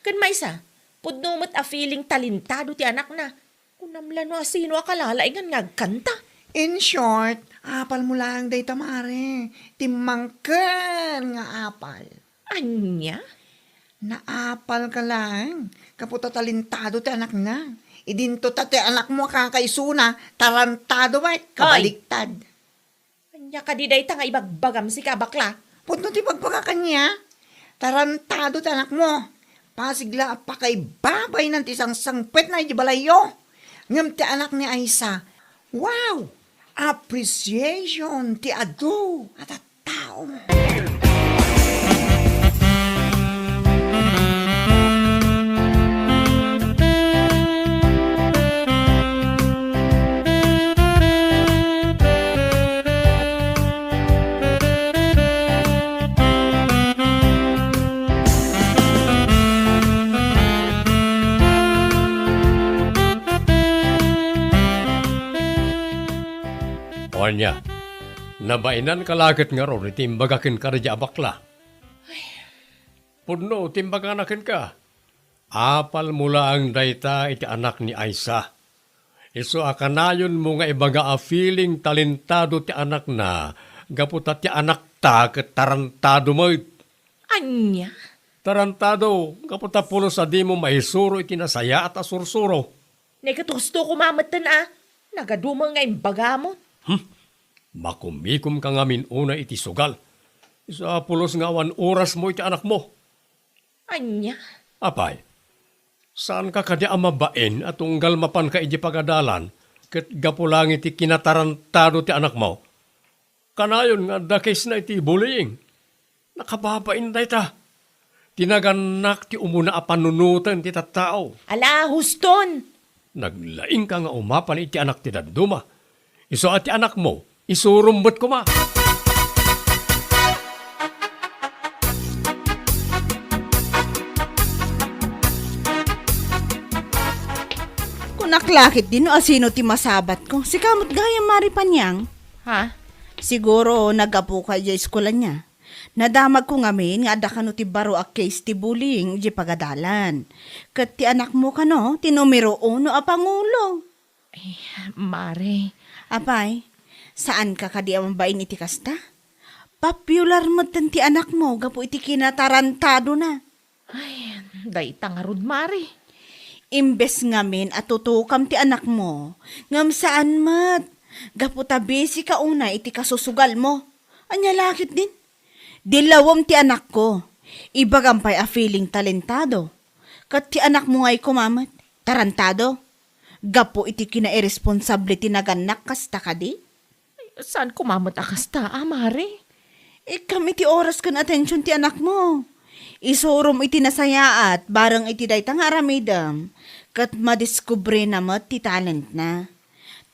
Ken maysa, pudno met a feeling talentado ti anakna. Kunam la no asino a kalalaingan nga agkanta. In short, apalmo laeng dayta, Mare. Timmangken nga apal. Ania? Naapalka laeng. Gapu ta talentado ti anakna. Idinto ta ti anakmo a kakaisuna, tarantado met. Oy! Kabaliktad. Ania kadi dayta nga ibagbagam, sika a bakla? Pudno ti ibagbagak kaniak. Tarantado ti anakmo. Pasig la a pakaibabaynan ti sangsangpetna idiay balayyo. Ngem ti anak ni Aisa, wow! Appreciation ti adu a tattao. Ania, nabainanka la ket ngarud iti imbaga kenka daydiay a bakla? Pudno ti imbagana kenka. Apalmo laeng dayta iti anak ni Aisa. Isu a kanayonmo nga ibaga a feeling talentado ti anakna, gapu ta ti anakta ket tarantado met. Ania? Tarantado, gapu ta pulos a dimo maisuro iti nasayaat a sursuro. Nagatusto koma metten a, nagadu met nga imbagam. Hmm? Makumikomka ngamin unay iti sugal. Isu a pulos nga awan orasmo iti anakmo. Ania? Apay, saanka kadi a mabain a tunggal mapanka idiay pagadalan ket gapu laeng iti kinatarantado ti anakmo? Kanayon nga adda case-na iti bullying. Nakababain dayta. Ti nagannak ti umuna a panunoten ti tattao. Ala, huston! Naglaingka nga umapal iti anak ti dadduma. Isu a ti anakmo, isurom met koma. Kunak la ketdi no asino ti masabatko. Sika met gayam, Mari Panyang. Ha? Siguro, naggapuka idiay eskuela niya. Nadamagko ngamin nga adda kano ti baro a case ti bullying idiay pagadalan. Ket ti anakmo kano ti numero uno a pangulo. Eh, Mari. Apay, saanka kadi a mabain iti kasta? Popular metten ti anakmo gapu iti kinatarantadona. Ay, dayta ngarud, Mari. Imbes ngamin a tutokam ti anakmo, ngem saan met, gapu ta busy ka unay iti kasusugalmo. Ania la ketdin? Dilawem ti anakko. Ibagam pay a feeling talentado. Ket ti anakmo ngay koma met, tarantado. Gapu iti kinairesponsable ti nagannak kasta kadi? Saan koma met a kasta, a, Mari? Ikkam iti oras ken atension ti anakmo. Isurom iti nasayaat bareng iti dayta nga aramidem, ket madiskubrena met ti talentna.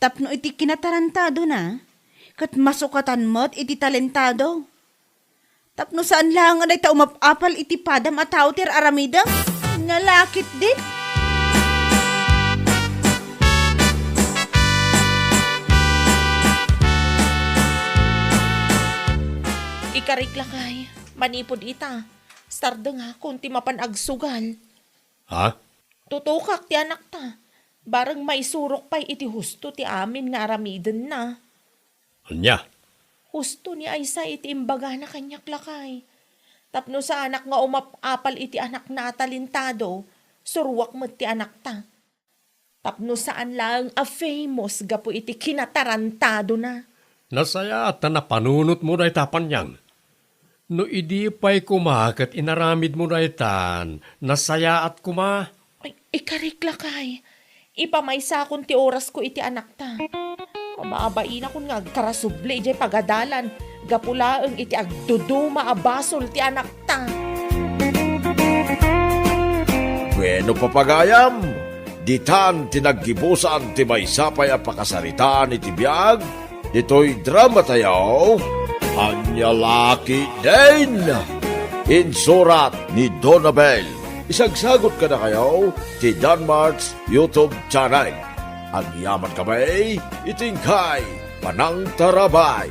Tapno iti kinatarantadona, ket masukatan met iti talentado. Tapno saan laeng a dayta umap-apal iti padam a tao ti ar-aramidem? Nalakit din? Ikarik lakay, manipud ita, sardengakon ti mapan agsugal. Ha? Tutokak ti anakta. Bareng maisurok pay iti husto ti amin nga aramidenna. Ania? Husto ni Aisa iti imbagana kaniak, lakay. Tapno saanak nga umap-apal iti anakna a talentado, suruak met ti anakta. Tapno saan laeng a famous gapu iti kinatarantadona. Nasayaat ta napanunotmo dayta, Panyang. No idi pay koma ket inaramidmo daytan, nasayaat koma. Ay, ikarik lakay. Ipamaysakon ti orasko iti anakta. Mababainakon nga agkarasubli idiay pagadalan gapu laeng iti agduduma a basol ti anakta. Bueno, papagayam, ditan ti naggibusan ti maysa pay a pakasaritaan iti biag ditoy dramatayo, Ania La Ketdin. Insurat ni Donabel. Isagsagut kadakayo ti Danmart's YouTube channel. Agyamankami iti inkay panangtarabay.